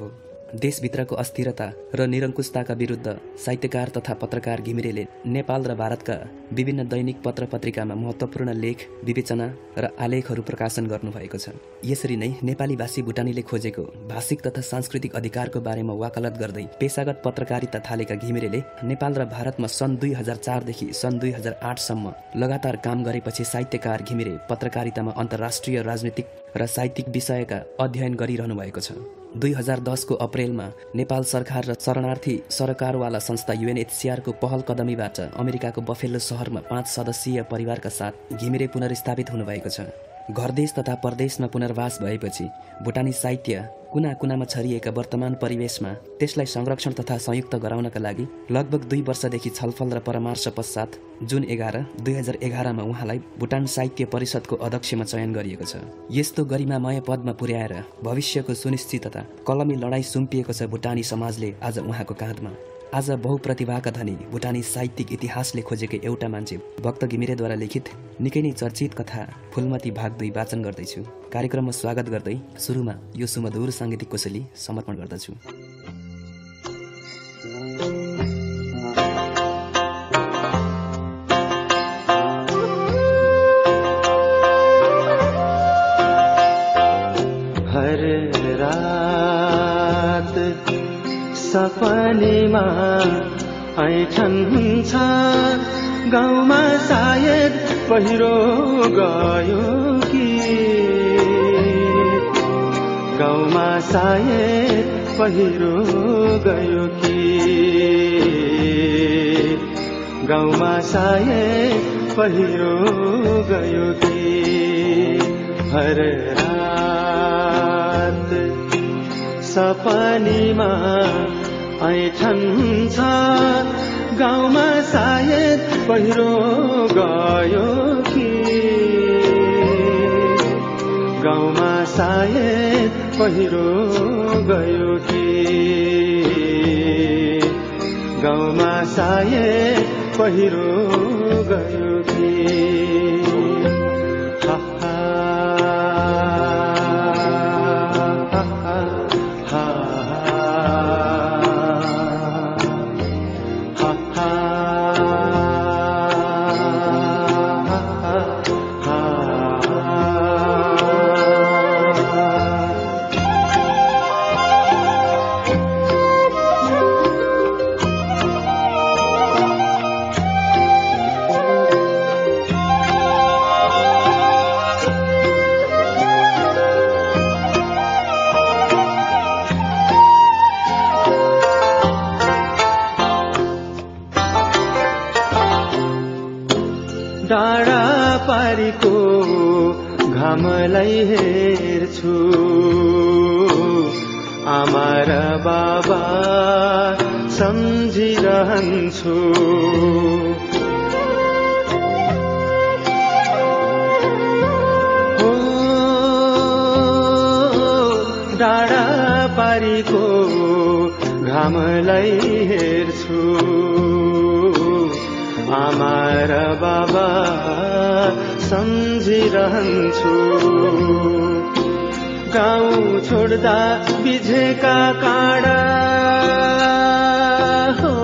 देशभित्रको अस्थिरता र निरङ्कुशताका विरुद्ध साहित्यकार तथा पत्रकार घिमिरेले नेपाल र भारतका विभिन्न दैनिक पत्र पत्रिकामा महत्त्वपूर्ण लेख, विवेचना र आलेखहरू प्रकाशन गर्नुभएको छ। यसरी नै नेपाली भाषी भुटानीले खोजेको भाषिक तथा सांस्कृतिक अधिकारको बारेमा वकालत गर्दै पेशागत पत्रकारिता थालेका घिमिरेले नेपाल र भारतमा सन् 2004 देखि सन् 2008 सम्म लगातार काम गरेपछि साहित्यकार घिमिरे पत्रकारितामा अन्तर्राष्ट्रिय राजनीतिक र साहित्यिक विषयका अध्ययन गरिरहनु भएको छ। 2010 को अप्रेलमा नेपाल सरकार र शरणार्थी सरकारवाला संस्था UNHCR को पहल कदमीबाट अमेरिकाको बफेलो शहरमा 5 सदस्यीय परिवारका साथ घिमिरे पुनर्स्थापित हुनुभएको छ। घरदेश तथा परदेशमा पुनर्वास भएपछि भुटानी साहित्य कुना कुनामा छरिएका वर्तमान परिवेशमा त्यसलाई संरक्षण तथा संयुक्त गराउनका लागि लगभग 2 वर्षदेखि छलफल र परामर्श पश्चात जुन 11, 2011 मा उहाँलाई भुटान साहित्य परिषदको अध्यक्षमा चयन गरिएको छ। यस्तो गरिमामय पदमा पुर्याएर भविष्यको सुनिश्चितता कलमी लडाईँ सुम्पिएको छ भुटानी समाजले आज उहाँको काँधमा। आज बहुप्रतिभाका धनी भुटानी साहित्यिक इतिहासले खोजेको एउटा मान्छे भक्त घिमिरेद्वारा लिखित निकै नै चर्चित कथा फुलमती भाग 2 वाचन गर्दैछु। कार्यक्रममा स्वागत गर्दै सुरुमा यो सुमधुर साङ्गीतिक कोसेली समर्पण गर्दछु। हर रात सपनीमा ऐठन हुन्छ, गाउँमा सायद पहिरो गयो कि, गाउँमा सायद पहिरो गयो कि, गाउँमा सायद पहिरो गयो कि। हर रात सपनीमा ऐठन छ, गाउँमा सायद पहिरो गयो कि, गाउँमा सायद पहिरो गयो कि, गाउँमा सायद पहिरो गयो कि। घामलाई हेर्छु आमा र बाबा सम्झिरहन्छु हो डाँडा पारीको घामलाई हेर्छु आमा र बाबा सम्झिरहन्छु गाउँ छोड्दा बिझेका काँडा हो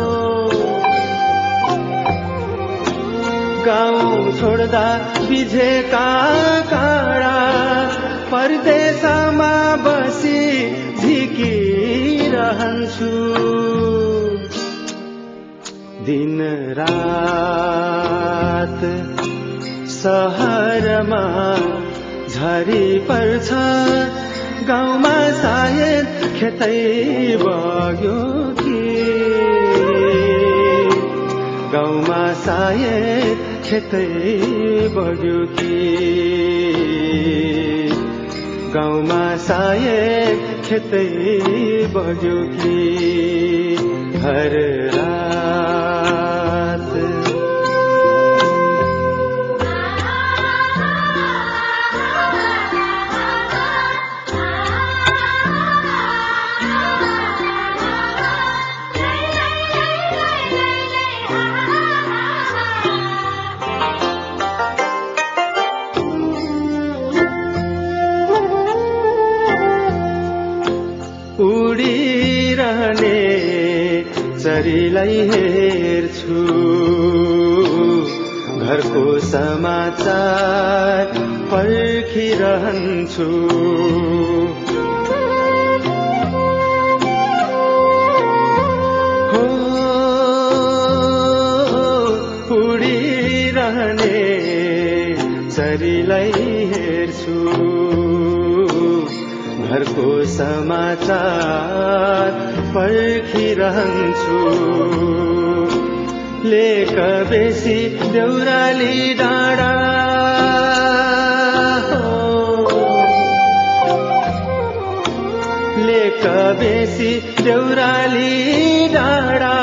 गाउँ छोड्दा बिझेका काँडा परदेशमा बसी झिकिरहन्छु दिन रात सहरमा झरी पर्छ गाउँमा सायद खेतै बग्यो कि गाउँमा सायद खेतै बग्यो कि गाउँमा सायद खेतै बग्यो कि हर रात उडिरहने चरीलाई हेर्छु घरको समाचार पर्खिरहन्छु हो उडिरहने चरीलाई हेर्छु घरको समाचार पर्खिरहन्छु लेक बेसी देउराली डाँडा लेक बेसी देउराली डाँडा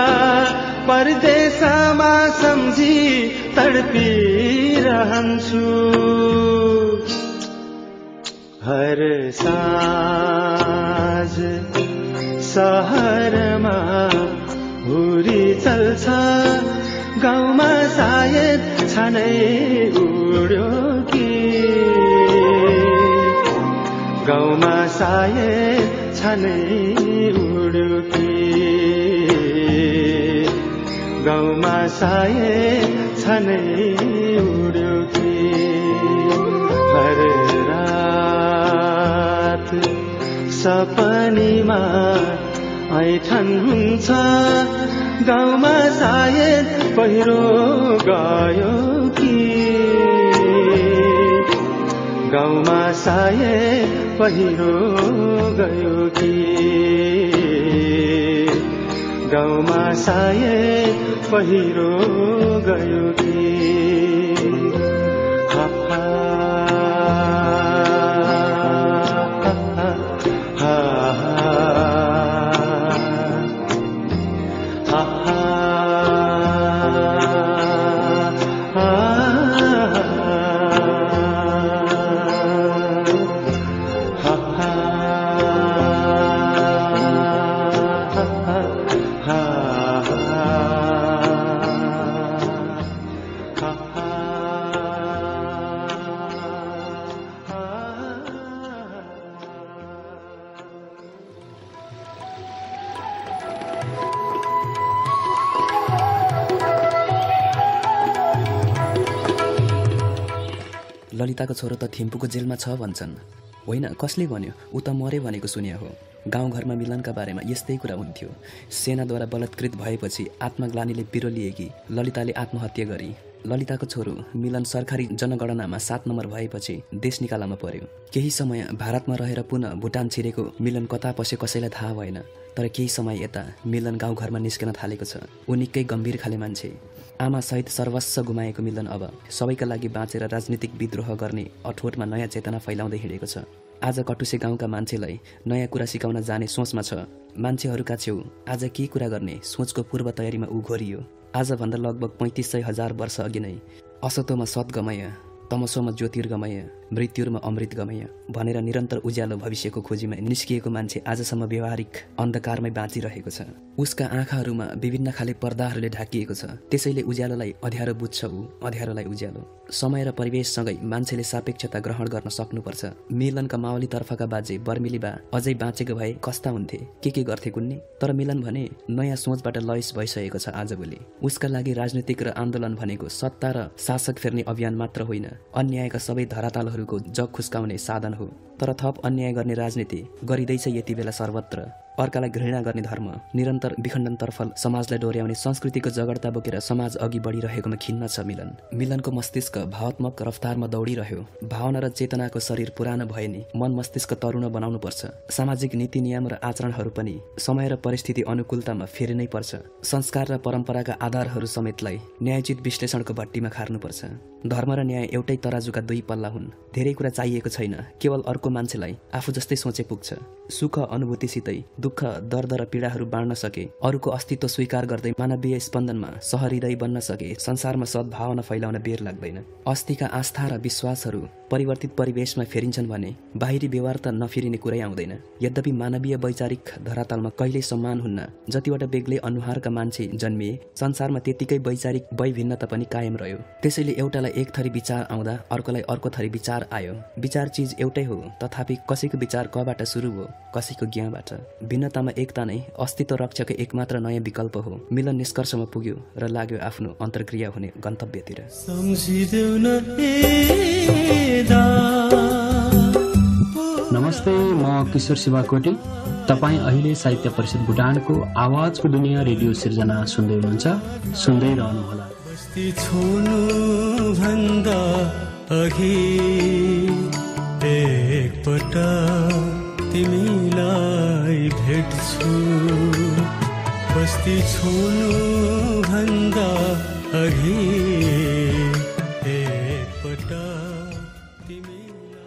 परदेशमा सम्झी तडपिरहन्छु हर साँझ सहरमा हुरी चल्छ गाउँमा सायद छानै उड्यो कि गाउँमा सायद छानै उड्यो कि गाउँमा सायद छानै उड्यो कि हर रात सपनीमा ऐठन हुन्छ गाउँमा सायद पहिरो गयो कि गाउँमा सायद पहिरो गयो कि गाउँमा सायद पहिरो गयो कि ललिताको छोरो त थिम्पूको जेलमा छ भन्छन्। होइन, कसले भन्यो? ऊ त मरे भनेको सुन्या हो। गाउँघरमा मिलनका बारेमा यस्तै कुरा हुन्थ्यो। सेनाद्वारा बलात्कृत भएपछि आत्मग्लानीले पिरो लिएकी ललिताले आत्महत्या गरी। ललिताको छोरो मिलन सरकारी जनगणनामा 7 नम्बर भएपछि देश निकालामा पर्यो। केही समय भारतमा रहेर पुनः भुटान छिरेको मिलन कता पस्यो कसैलाई थाहा भएन। तर केही समय यता मिलन गाउँघरमा निस्कन थालेको छ। ऊ निकै गम्भीर खाले मान्छे। आमा सहित सर्वस्व गुमाएको मिलन अब सबैका लागि बाँचेर राजनीतिक विद्रोह गर्ने अठोटमा नयाँ चेतना फैलाउँदै हिँडेको छ। आज कटुसे गाउँका मान्छेलाई नयाँ कुरा सिकाउन जाने सोचमा छ। मान्छेहरूका छेउ आज के कुरा गर्ने सोचको पूर्व तयारीमा ऊ घोरियो। आजभन्दा लगभग 3500,000 वर्ष अघि नै असतोमा सत गमय, तमसोमा ज्योतिर्गमय, मृत्युमा अमृत गमय भनेर निरन्तर उज्यालो भविष्यको खोजीमा निस्किएको मान्छे आजसम्म व्यवहारिक अन्धकारमै बाँचिरहेको छ। उसका आँखाहरूमा विभिन्न खाले पर्दाहरूले ढाकिएको छ। त्यसैले उज्यालोलाई अँध्यारो बुझ्छ ऊ, अँध्यारोलाई उज्यालो। समय र परिवेशसँगै मान्छेले सापेक्षता ग्रहण गर्न सक्नुपर्छ। मिलनका मावली तर्फका बाजे बर्मिली बा अझै बाँचेको भए कस्ता हुन्थे, के गर्थे कुन्ने। तर मिलन भने नयाँ सोचबाट लयस भइसकेको छ आजभोलि। उसका लागि राजनीतिक र आन्दोलन भनेको सत्ता र शासक फेर्ने अभियान मात्र होइन, अन्यायका सबै धरातालहरूको जग खुस्काउने साधन हो। तर थप अन्याय गर्ने राजनीति गरिँदैछ यति बेला सर्वत्र। अर्कालाई घृणा गर्ने धर्म, निरन्तर विखण्डनतर्फ समाजलाई डोर्याउने संस्कृतिको जगडता बोकेर समाज अघि बढिरहेकोमा खिन्न छ मिलन। मिलनको मस्तिष्क भावात्मक रफ्तारमा दौडिरह्यो। भावना र चेतनाको शरीर पुरानो भए नि मन मस्तिष्क तरुण बनाउनु पर्छ। सामाजिक नीति नियम र आचरणहरू पनि समय र परिस्थिति अनुकूलतामा फेरिनै पर्छ। संस्कार र परम्पराका आधारहरू समेतलाई न्यायोचित विश्लेषणको भट्टीमा खार्नुपर्छ। धर्म र न्याय एउटै तराजुका दुई पल्ला हुन्। धेरै कुरा चाहिएको छैन, केवल अर्को मान्छेलाई आफू जस्तै सोचे पुग्छ। सुख अनुभूतिसितै दुःख, दर्द र पीडाहरू बाँड्न सके, अरूको अस्तित्व स्वीकार गर्दै मानवीय स्पन्दनमा सहृदय बन्न सके, संसारमा सद्भावना फैलाउन बेर लाग्दैन। अस्तिका आस्था र विश्वासहरू परिवर्तित परिवेशमा फेरिन्छन् भने बाहिरी व्यवहार त नफिरिने कुरै आउँदैन। यद्यपि मानवीय वैचारिक धरातलमा कहिल्यै सम्मान हुन्न। जतिवटा बेग्लै अनुहारका मान्छे जन्मिए, संसारमा त्यतिकै वैचारिक वैभिन्नता पनि कायम रह्यो। त्यसैले एउटालाई एक थरी विचार आउँदा अर्कोलाई अर्को थरी विचार आयो। विचार चिज एउटै हो, तथापि कसैको विचार कबाट सुरु हो, कसैको ज्ञाबाट। भिन्नतामा एकता नै अस्तित्व रक्षाको एकमात्र नयाँ विकल्प हो। मिलन निष्कर्षमा पुग्यो र लाग्यो आफ्नो अन्तर्क्रिया हुने गन्तव्यतिर। नमस्ते, म किशोर शिवाकोटी। तपाईँ अहिले साहित्य परिषद भुटानको आवाजको दुनियाँ रेडियो सिर्जना सुन्दै हुनुहुन्छ। सुन्दै रहनुहोला। भन्दा अघि एकपटक तिमीलाई भेट्छु। बस्ती छोड्नु भन्दा अघि एकपटक तिमीलाई।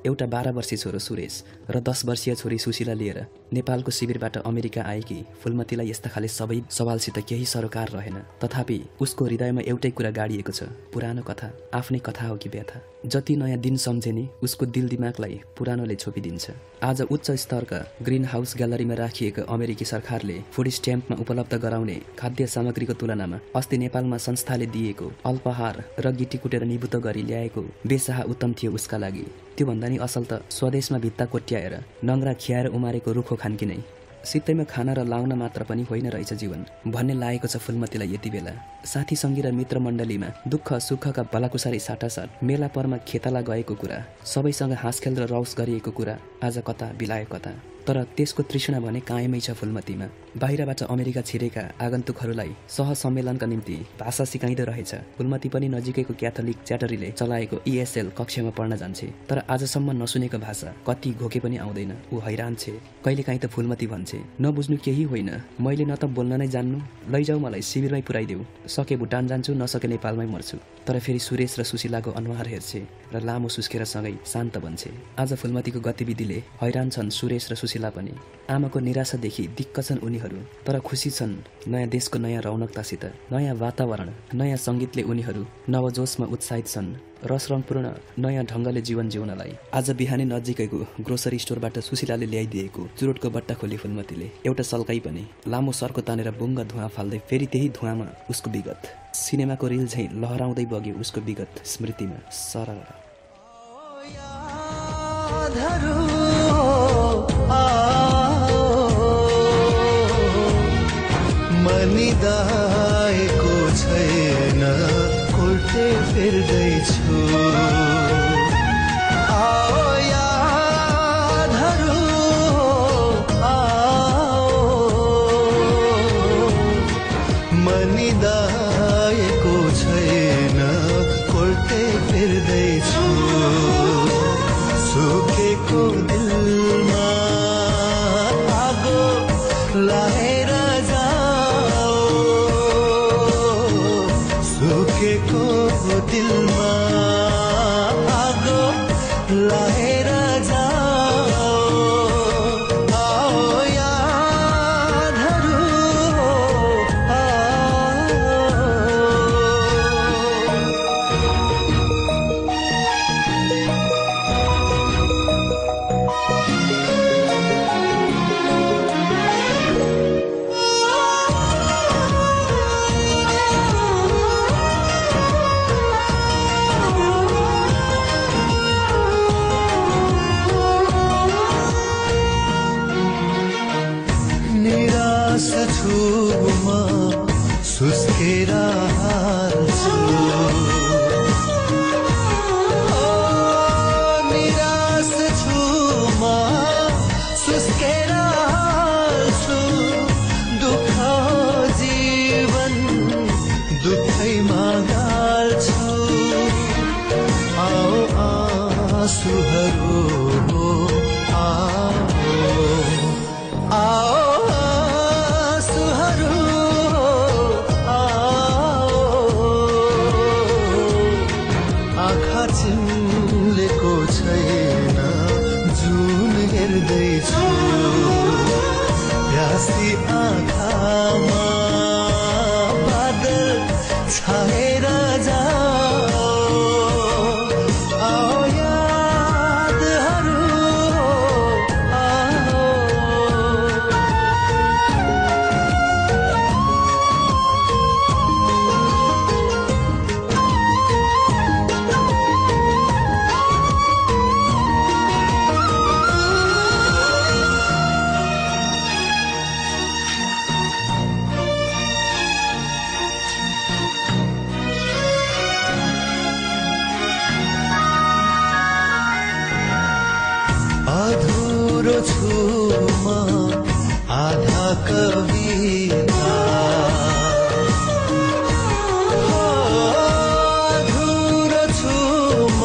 एउटा 12 वर्षीय छोरो सुरेश र 10 वर्षीय छोरी सुशीला लिएर नेपालको शिविरबाट अमेरिका आएकी फुलमतीलाई यस्ता खाले सबै सवालसित केही सरोकार रहेन। तथापि उसको हृदयमा एउटै कुरा गाडिएको छ, पुरानो कथा, आफ्नै कथा हो कि व्यथा। जति नयाँ दिन सम्झेनी उसको दिल दिमागलाई पुरानोले छोपिदिन्छ। आज उच्च स्तरका ग्रीन हाउस ग्यालरीमा राखिएको अमेरिकी सरकारले फुड स्ट्याम्पमा उपलब्ध गराउने खाद्य सामग्रीको तुलनामा अस्ति नेपालमा संस्थाले दिएको अल्पाहार र गिटी कुटेर निबुत गरी ल्याएको बेसाहा उत्तम थियो उसका लागि। त्योभन्दा नि असल त स्वदेशमा भित्ता कोट्याएर नङ्ग्रा खियाएर उमारेको रुखो खान्की नै। सित्तैमा खाना र लाउन मात्र पनि होइन रहेछ जीवन भन्ने लागेको छ फुलमतीलाई यति बेला। साथी सङ्गी र मित्र मण्डलीमा दुःख सुखका भलाकुसारी साटासाट, मेला परमा खेताला गएको कुरा, सबैसँग हाँसखेल र रौस गरिएको कुरा आज कता बिलायो कता। तर त्यसको तृष्णा भने कायमै छ फुलमतीमा। बाहिरबाट अमेरिका छिरेका आगन्तुकहरूलाई सहसम्मेलनका निम्ति भाषा सिकाइँदो रहेछ। फुलमती पनि नजिकैको क्याथोलिक च्याटरीले चलाएको ESL कक्षामा पढ्न जान्छे। तर आजसम्म नसुनेको भाषा कति घोके पनि आउँदैन। ऊ हैरान छे। कहिलेकाहीँ त फुलमती भन्छे, नबुझ्नु केही होइन, मैले न त बोल्न नै जान्नु, लैजाऊ मलाई शिविरमै पुर्याइदेऊ, सके भुटान जान्छु, नसके नेपालमै मर्छु। तर फेरि सुरेश र सुशीलाको अनुहार हेर्छे र लामो सुस्केर सँगै शान्त बन्छे। आज फुलमतीको गतिविधिले हैरान छन् सुरेश र सुशीला पनि। आमाको निराशादेखि दिक्क छन् उनीहरू, तर खुसी छन् नयाँ देशको नयाँ रौनकतासित। नयाँ वातावरण, नयाँ सङ्गीतले उनीहरू नवजोसमा उत्साहित छन्, रसरङपूर्ण नयाँ ढङ्गले जीवन जिउनलाई। आज बिहानै नजिकैको ग्रोसरी स्टोरबाट सुशीलाले ल्याइदिएको चुरोटको बट्टा खोली फुलमतीले। एउटा सल्काइ पनि लामो सर्को तानेर बुङ्ग धुवा फाल्दै फेरि त्यही धुवामा उसको विगत। सिनेमाको रिल झैँ लहराउँदै बग्यो उसको विगत स्मृतिमा सरल। मनिदाएको छैन, कोर्टे फिर्दैछु। आओ यादहरू आओ, मनिदाएको छैन, कोर्टे फिर्दैछु। सुकेको दिलमा आगो सुकेको दिलमा आगो लाएर जाओ आओ यादहरू निराश छु म सुस्केर हाल्छु निराश छु म सुस्केर हाल्छु दुःख जीवन दुःखैमा गाल्छु आओ आँसुहरू आओ चिम्लेको छैन जुन हेर्दैछु प्यासी आँखामा बादल छाएर जाओ आओ यादहरू अधुरो छु म आधा कविता अधुरो छु म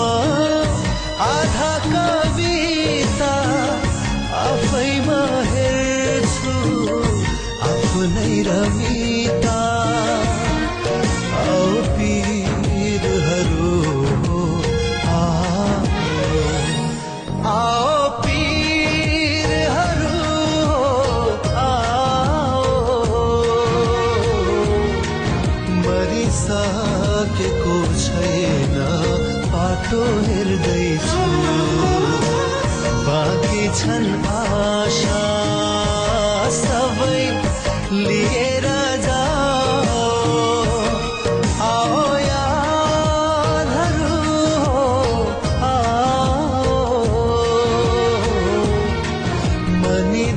आधा कविता आफैमा हेर्छु आफ्नै रमिता औ पीरहरू आओ पीरहरू मरिसकेको छैन बाटो हेर्दैछु बाँकी छन् आशा सबै लिएर जाओ आओ यादहरू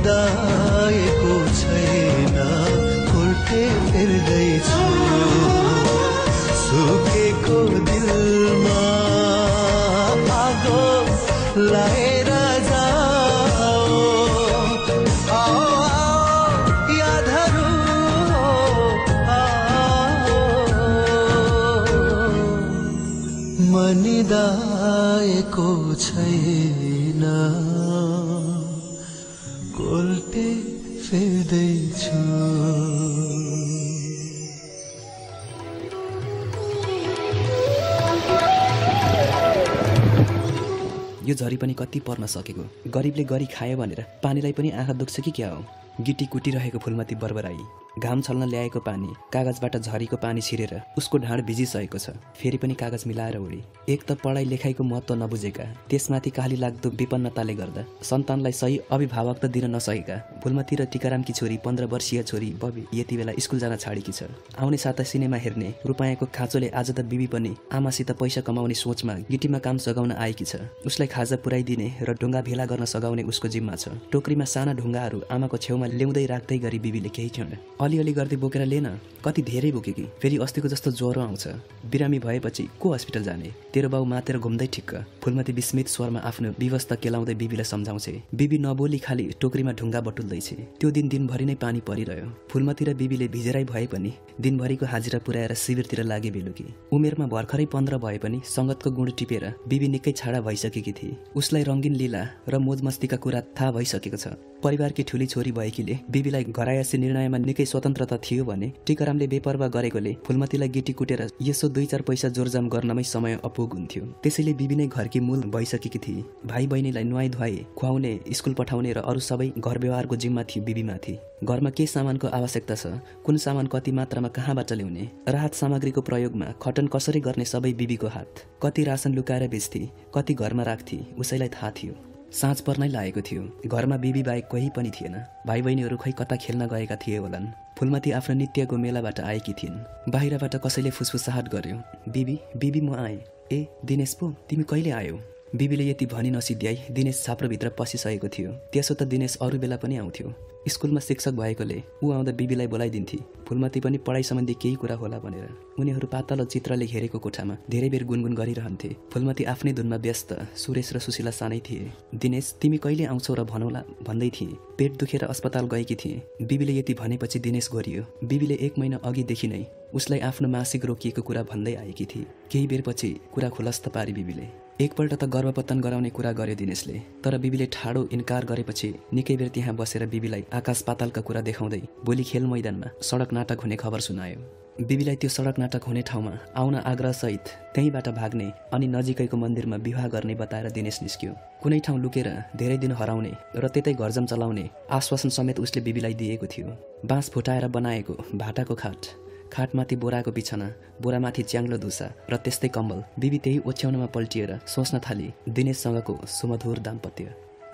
मनिदाएको छैन उल्टे फिर्दैछु सुकेको दिलमा आगो लाएर जाओ आओ यादहरू मनिदाएको छैन उल्टे फिर्दैछु यो झरी पनि कति पर्न सकेको गरिबले गरी खायो भनेर पानीलाई पनि आँखा दुख्छ कि क्या हो गिटी कुटिरहेको फुलमती बरबराई घाम छल्न ल्याएको पानी कागजबाट झरीको पानी छिरेर उसको ढाड भिजिसकेको छ फेरि पनि कागज मिलाएर उडी एक त पढाइ लेखाइको महत्त्व नबुझेका त्यसमाथि काली लाग्दो विपन्नताले गर्दा सन्तानलाई सही अभिभावक त दिन नसकेका फुलमती र टिकारामकी छोरी 15 वर्षीय छोरी बबी यति बेला स्कुल जान छाडेकी छ आउने साता सिनेमा हेर्ने रुपैयाँको खाँचोले आज त बिबी पनि आमासित पैसा कमाउने सोचमा गिटीमा काम सघाउन आएकी छ उसलाई खाजा पुर्याइदिने र ढुङ्गा भेला गर्न सघाउने उसको जिम्मा छ टोकरीमा साना ढुङ्गाहरू आमाको छेउमा ल्याउँदै राख्दै गरी बिबीले केही क्षण अलिअलि गर्दै बोकेर लेन कति धेरै बोकेकी फेरि अस्तिको जस्तो ज्वरो आउँछ बिरामी भएपछि को हस्पिटल जाने तेरो बाउ मातेर घुम्दै ठिक्क फुलमती विस्मित स्वरमा आफ्नो व्यवस्था केलाउँदै बिबीलाई सम्झाउँछे बिबी नबोली खाली टोकरीमा ढुङ्गा बटुल्दैछ त्यो दिनभरि नै पानी परिरह्यो फुलमती र बिबीले भिजेरै भए पनि दिनभरिको हाजिरा पुर्याएर शिविरतिर लागे बेलुकी उमेरमा भर्खरै 15 भए पनि संगतको गुण टिपेर बिबी निकै छाडा भइसकेकी थिए उसलाई रंगीन लीला र मोजमस्तीका कुरा थाहा भइसकेको छ परिवारकी ठुली छोरी भएकीले बिबीलाई घरायसी निर्णयमा निकै स्वतन्त्रता थियो भने टिकारामले बेपरवाह गरेकोले फुलमतीलाई गिटी कुटेर यसो 2-4 पैसा जोरजाम गर्नमै समय अपुग हुन्थ्यो। त्यसैले बिबी नै घरकी मूल भइसकेकी थिए। भाइ बहिनीलाई नुहाइ धुवाइ, खुवाउने, स्कुल पठाउने र अरू सबै घर व्यवहारको जिम्मा थियो बिबीमाथि। घरमा के सामानको आवश्यकता छ, कुन सामान कति मात्रामा कहाँबाट ल्याउने, राहत सामग्रीको प्रयोगमा खटन कसरी गर्ने सबै बिबीको हात। कति रासन लुकाएर बेच्थे, कति घरमा राख्थे उसैलाई थाहा थियो। साँझ पर्नै लागेको थियो। घरमा बिबी बाहेक कोही पनि थिएन। भाइ बहिनीहरू खै कता खेल्न गएका थिए होलान्। फुलमती आफ्नो नित्यको मेलाबाट आएकी थिइन्। बाहिरबाट कसैले फुसफुसाहट गर्यो, बिबी बिबी म आएँ। ए दिनेश पो, तिमी कहिले आयौ? बिबीले यति भनी नसिध्याई दिनेश छाप्रोभित्र पसिसकेको थियो। त्यसो त दिनेश अरू बेला पनि आउँथ्यो। स्कुलमा शिक्षक भएकोले ऊ आउँदा बिबीलाई बोलाइदिन्थे। फुलमती पनि पढाइ सम्बन्धी केही कुरा होला भनेर। उनीहरू पातलो चित्रले घेरेको कोठामा धेरै बेर गुनगुन गरिरहन्थे। फुलमती आफ्नै धुनमा व्यस्त। सुरेश र सुशीला सानै थिए। दिनेश तिमी कहिले आउँछौ र भनौला भन्दै थिए। पेट दुखेर अस्पताल गएकी थिए। बिबीले यति भनेपछि दिनेश गरियो। बिबीले 1 महिना अघिदेखि नै उसलाई आफ्नो मासिक रोकिएको कुरा भन्दै आएकी थिए। केही बेरपछि कुरा खुलस्त पारी बिबीले। एकपल्ट त गर्भपतन गराउने कुरा गर्यो दिनेशले, तर बिबीले ठाडो इन्कार गरेपछि निकै बेर त्यहाँ बसेर बिबीलाई आकाश पातालका कुरा देखाउँदै भोलि खेल मैदानमा सडक नाटक हुने खबर सुनायो। बिबीलाई त्यो सडक नाटक हुने ठाउँमा आउन आग्रहसहित त्यहीँबाट भाग्ने अनि नजिकैको मन्दिरमा विवाह गर्ने बताएर दिनेश निस्क्यो। कुनै ठाउँ लुकेर धेरै दिन हराउने र त्यतै घरजम चलाउने आश्वासन समेत उसले बिबीलाई दिएको थियो। बाँस फुटाएर बनाएको भाटाको खाटमाथि बोराको बिछना, बोरामाथि च्याङ्लो धुसा र त्यस्तै कम्बल। बिबी त्यही ओछ्याउनमा पल्टिएर सोच्न थाली दिनेशसँगको सुमधुर दाम्पत्य।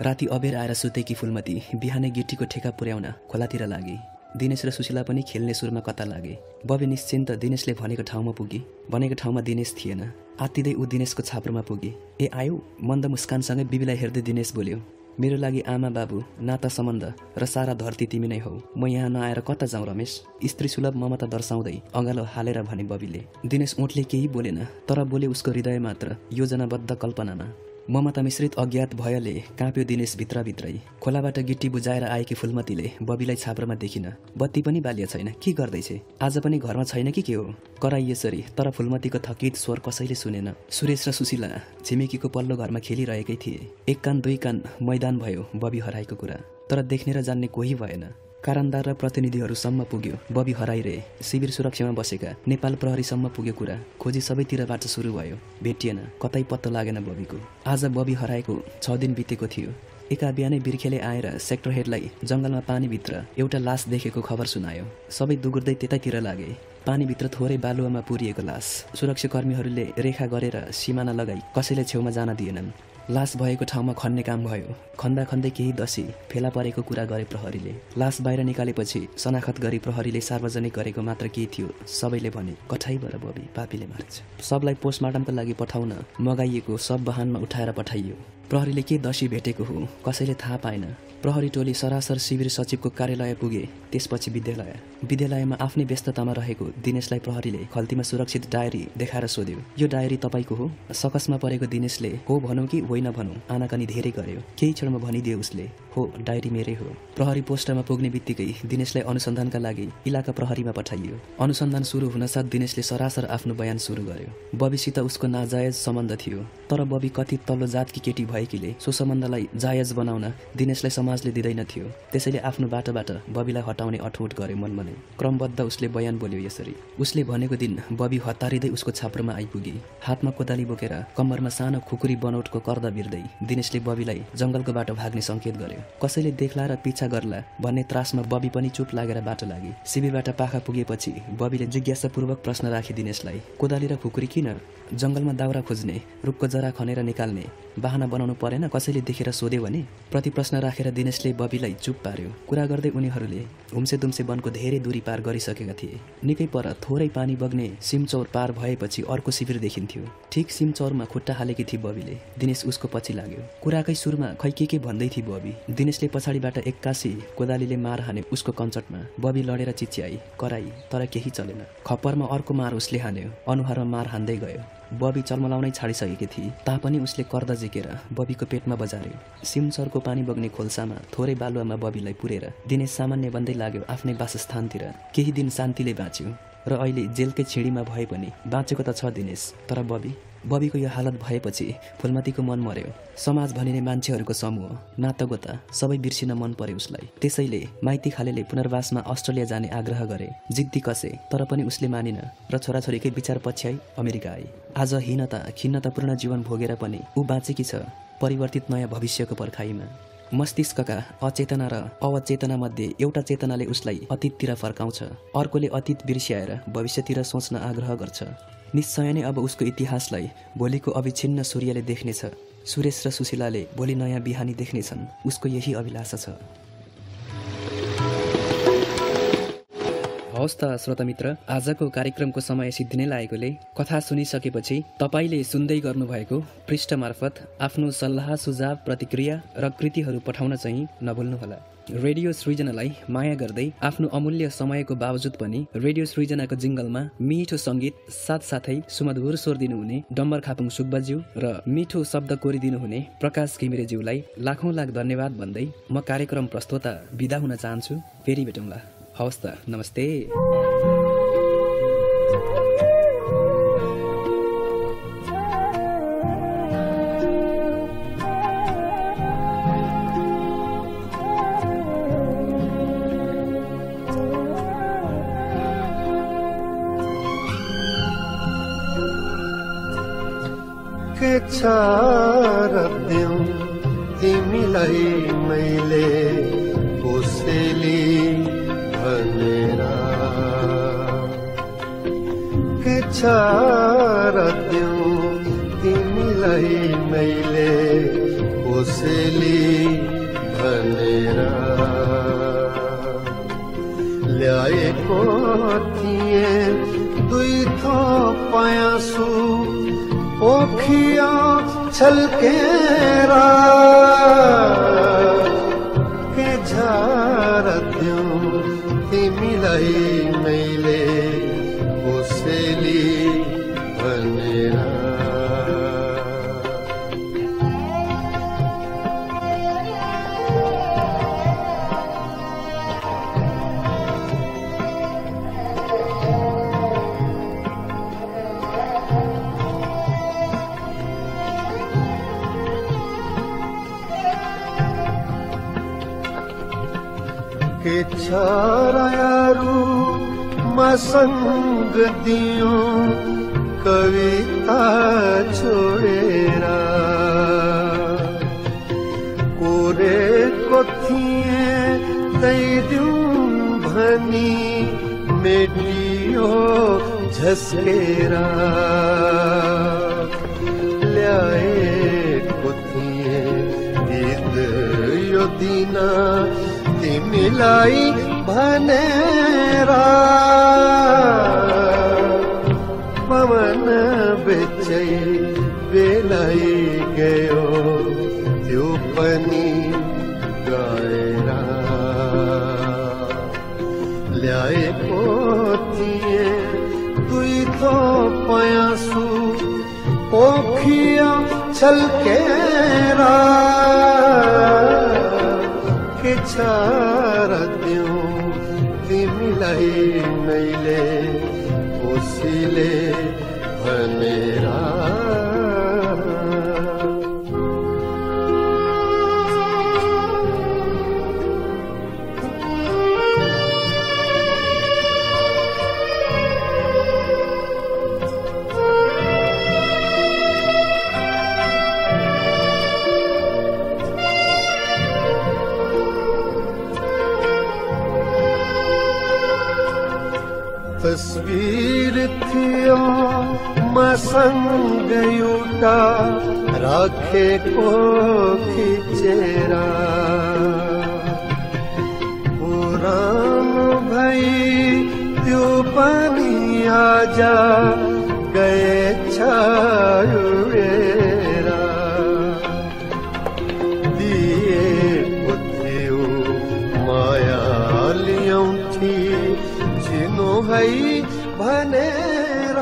राति अबेर आएर सुतेकी फुलमती बिहानै गिटीको ठेका पुर्याउन खोलातिर लागे। दिनेश र सुशीला पनि खेल्ने सुरमा कता लागे। बबी निश्चिन्त दिनेशले भनेको ठाउँमा पुगी। भनेको ठाउँमा दिनेश थिएन। आत्तिँदै ऊ दिनेशको छाप्रोमा पुगी। ए आयौ? मन्द मुस्कानसँगै बिबीलाई हेर्दै दिनेश बोल्यो, मेरो लागि आमा बाबु, नाता सम्बन्ध र सारा धरती तिमी नै हौ। म यहाँ नआएर कता जाउँ रमेश? स्त्री सुलभ ममता दर्शाउँदै अँगालो हालेर भने बबीले। दिनेश ओठले केही बोलेन, तर बोले उसको हृदय मात्र योजनाबद्ध कल्पनामा। ममता मिश्रित अज्ञात भयले काँप्यो दिनेश भित्रभित्रै। खोलाबाट गिट्टी बुझाएर आएकी फुलमतीले बबीलाई छाप्रोमा देखिन। बत्ती पनि बालिया छैन, के गर्दैछे? आज पनि घरमा छैन कि के हो? कराई यसरी, तर फुलमतीको थकित स्वर कसैले सुनेन। सुरेश र सुशीला छिमेकीको पल्लो घरमा खेलिरहेकै थिए। 1 कान 2 कान मैदान भयो बबी हराएको कुरा, तर देख्ने र जान्ने कोही भएन। कारणदार र प्रतिनिधिहरूसम्म पुग्यो बबी हराइरहे। शिविर सुरक्षामा बसेका नेपाल प्रहरीसम्म पुग्यो कुरा। खोजी सबैतिरबाट सुरु भयो, भेटिएन, कतै पत्तो लागेन बबीको। आज बबी हराएको 6 दिन बितेको थियो। एका बिहानै बिर्खेले आएर सेक्टर हेडलाई जङ्गलमा पानीभित्र एउटा लास देखेको खबर सुनायो। सबै दुगुर्दै त्यतैतिर लागे। पानीभित्र थोरै बालुवामा पुरिएको लास। सुरक्षाकर्मीहरूले रेखा गरेर सिमाना लगाई कसैले छेउमा जान दिएनन्। लास भएको ठाउँमा खन्ने काम भयो। खन्दा खन्दै केही दसी फेला परेको कुरा गरे प्रहरीले। लास बाहिर निकालेपछि शनाखत गरी प्रहरीले सार्वजनिक गरेको मात्र के थियो सबैले भने, कठाइबाट बबी पापीले मार्छ। सबलाई पोस्टमार्टमका लागि पठाउन मगाइएको सब वाहनमा उठाएर पठाइयो। प्रहरीले के दसी भेटेको हो कसैले थाहा पाएन। प्रहरी टोली सरासर शिविर सचिवको कार्यालय पुगे। त्यसपछि विद्यालयमा आफ्नै व्यस्ततामा रहेको दिनेशलाई प्रहरीले खल्तीमा सुरक्षित डायरी देखाएर सोध्यो, यो डायरी तपाईँको हो? सकसमा परेको दिनेशले हो भनौँ कि होइन भनौँ आनाकानी धेरै गर्यो। केही क्षणमा भनिदियो उसले, हो डायरी मेरै हो। प्रहरी पोस्टरमा पुग्ने बित्तिकै दिनेशलाई अनुसन्धानका लागि इलाका प्रहरीमा पठाइयो। अनुसन्धान सुरु हुनसाथ दिनेशले सरासर आफ्नो बयान सुरु गर्यो। बबीसित उसको नाजायज सम्बन्ध थियो, तर बबी कति तल्लो जातकी केटी भएकीले सो सम्बन्धलाई जायज बनाउन दिनेशलाई समाजले दिँदैन थियो। त्यसैले आफ्नो बाटोबाट बबीलाई हटाउने अठोट गर्यो मनमा नै। क्रमबद्ध उसले बयान बोल्यो यसरी। उसले भनेको दिन बबी हतारिँदै उसको छाप्रोमा आइपुगी। हातमा कोदाली बोकेर कम्मरमा सानो खुकुरी बनौटको कर्दा भिर्दै दिनेशले बबीलाई जङ्गलको बाटो भाग्ने सङ्केत गर्यो। कसैले देख्ला र पिछा गर्ला भन्ने त्रासमा बबी पनि चुप लागेर बाटो लागी। शिविरबाट पाखा पुगेपछि बबीले जिज्ञासापूर्वक प्रश्न राखी दिनेशलाई, कोदाली र खुकुरी किन? जङ्गलमा दाउरा खोज्ने, रुखको जरा खनेर निकाल्ने बाहना बनाउनु परेन कसैले देखेर सोध्यो भने? प्रति प्रश्न राखेर दिनेशले बबीलाई चुप पार्यो। कुरा गर्दै उनीहरूले हुम्से वनको धेरै दूरी पार गरिसकेका थिए। निकै पर थोरै पानी बग्ने सिमचौर पार भएपछि अर्को शिविर देखिन्थ्यो। ठिक सिमचौरमा खुट्टा हालेकी थिए बबीले। दिनेश उसको पछि लाग्यो। कुराकै सुरुमा खै के भन्दै थिए बबी। दिनेशले पछाडिबाट 81 कोदालीले मार हाने उसको कञ्चटमा। बबी लडेर चिच्याई, कराई, तर केही चलेन। खप्परमा अर्को मार उसले हान्यो। अनुहारमा मार हान्दै गयो। बबी चल्मलाउनै छाडिसकेकी थिए, तापनि उसले कर्दा झिकेर बबीको पेटमा बजार्यो। सिमचरको पानी बग्ने खोल्सामा थोरै बालुवामा बबीलाई पुरेर दिनेश सामान्य बन्दै लाग्यो आफ्नै वासस्थानतिर। केही दिन शान्तिले बाँच्यो। र अहिले जेलकै छिडीमा भए पनि बाँचेको त छ दिनेश। तर बबीको यो हालत भएपछि फुलमतीको मन मर्यो। समाज भनिने मान्छेहरूको समूह, नातागोता सबै बिर्सिन मन पर्यो उसलाई। त्यसैले माइती खालेले पुनर्वासमा अस्ट्रेलिया जाने आग्रह गरे। जिद्दी कसे तर पनि उसले मानिन र छोराछोरीकै विचार पछ्याई अमेरिका आई। आज खिन्नतापूर्ण जीवन भोगेर पनि ऊ बाँचेकी छ परिवर्तित नयाँ भविष्यको पर्खाइमा। मस्तिष्कका अचेतना र अवचेतना मध्ये एउटा चेतनाले उसलाई अतीततिर फर्काउँछ, अर्कोले अतीत बिर्स्याएर भविष्यतिर सोच्न आग्रह गर्छ। निश्चय नै अब उसको इतिहासलाई भोलिको अविच्छिन्न सूर्यले देख्नेछ। सुरेश र सुशीलाले भोलि नयाँ बिहानी देख्नेछन्। उसको यही अभिलाषा छ। हवस् त श्रोता मित्र, आजको कार्यक्रमको समय सिद्धिनै लागेकोले कथा सुनिसकेपछि तपाईँले सुन्दै गर्नुभएको पृष्ठ मार्फत आफ्नो सल्लाह सुझाव प्रतिक्रिया र कृतिहरू पठाउन चाहिँ नभुल्नुहोला। रेडियो सृजनालाई माया गर्दै आफ्नो अमूल्य समयको बावजुद पनि रेडियो सृजनाको जिङ्गलमा मिठो सङ्गीत साथसाथै सुमधुर स्वर दिनुहुने डम्बर खापुङ सुब्बाज्यू र मिठो शब्द कोरिदिनुहुने प्रकाश घिमिरेज्यूलाई लाखौँ लाख धन्यवाद भन्दै म कार्यक्रम प्रस्तोता बिदा हुन चाहन्छु। फेरि भेटौँला। हवस् त, नमस्ते। के चार दिउँ तिमीलाई मैले कोसेली भनेर, के चार दिउँ तिमीलाई मैले कोसेली भनेर ल्याएको थिएँ दुई थोक पायासु ओखिया छल्केरा, के झार दिउँ तिमीलाई मैले कोसेली भनेर। के छायारू मसंग दियो कविता छोडेर, कोरेको थिए दैदिउँ भनी मेटियो झस्केर, ल्याएको थिए गीत यो दिन तिमीलाई भनेर, पवन बेचै बेलाई गयो त्यो पनि गएर, ल्याएको थिए दुई थोक पयासु ओखिया छल्केर, के चार दिउँ तिमीलाई मैले कोसेली भनेर। तस्वीर थियो मसँग एउटा राखेको खिचेर, पुरानो भई त्यो पनि आज गएछ उडेर, दिएको थियो माया ल्याउँथे चिनो है भनेर।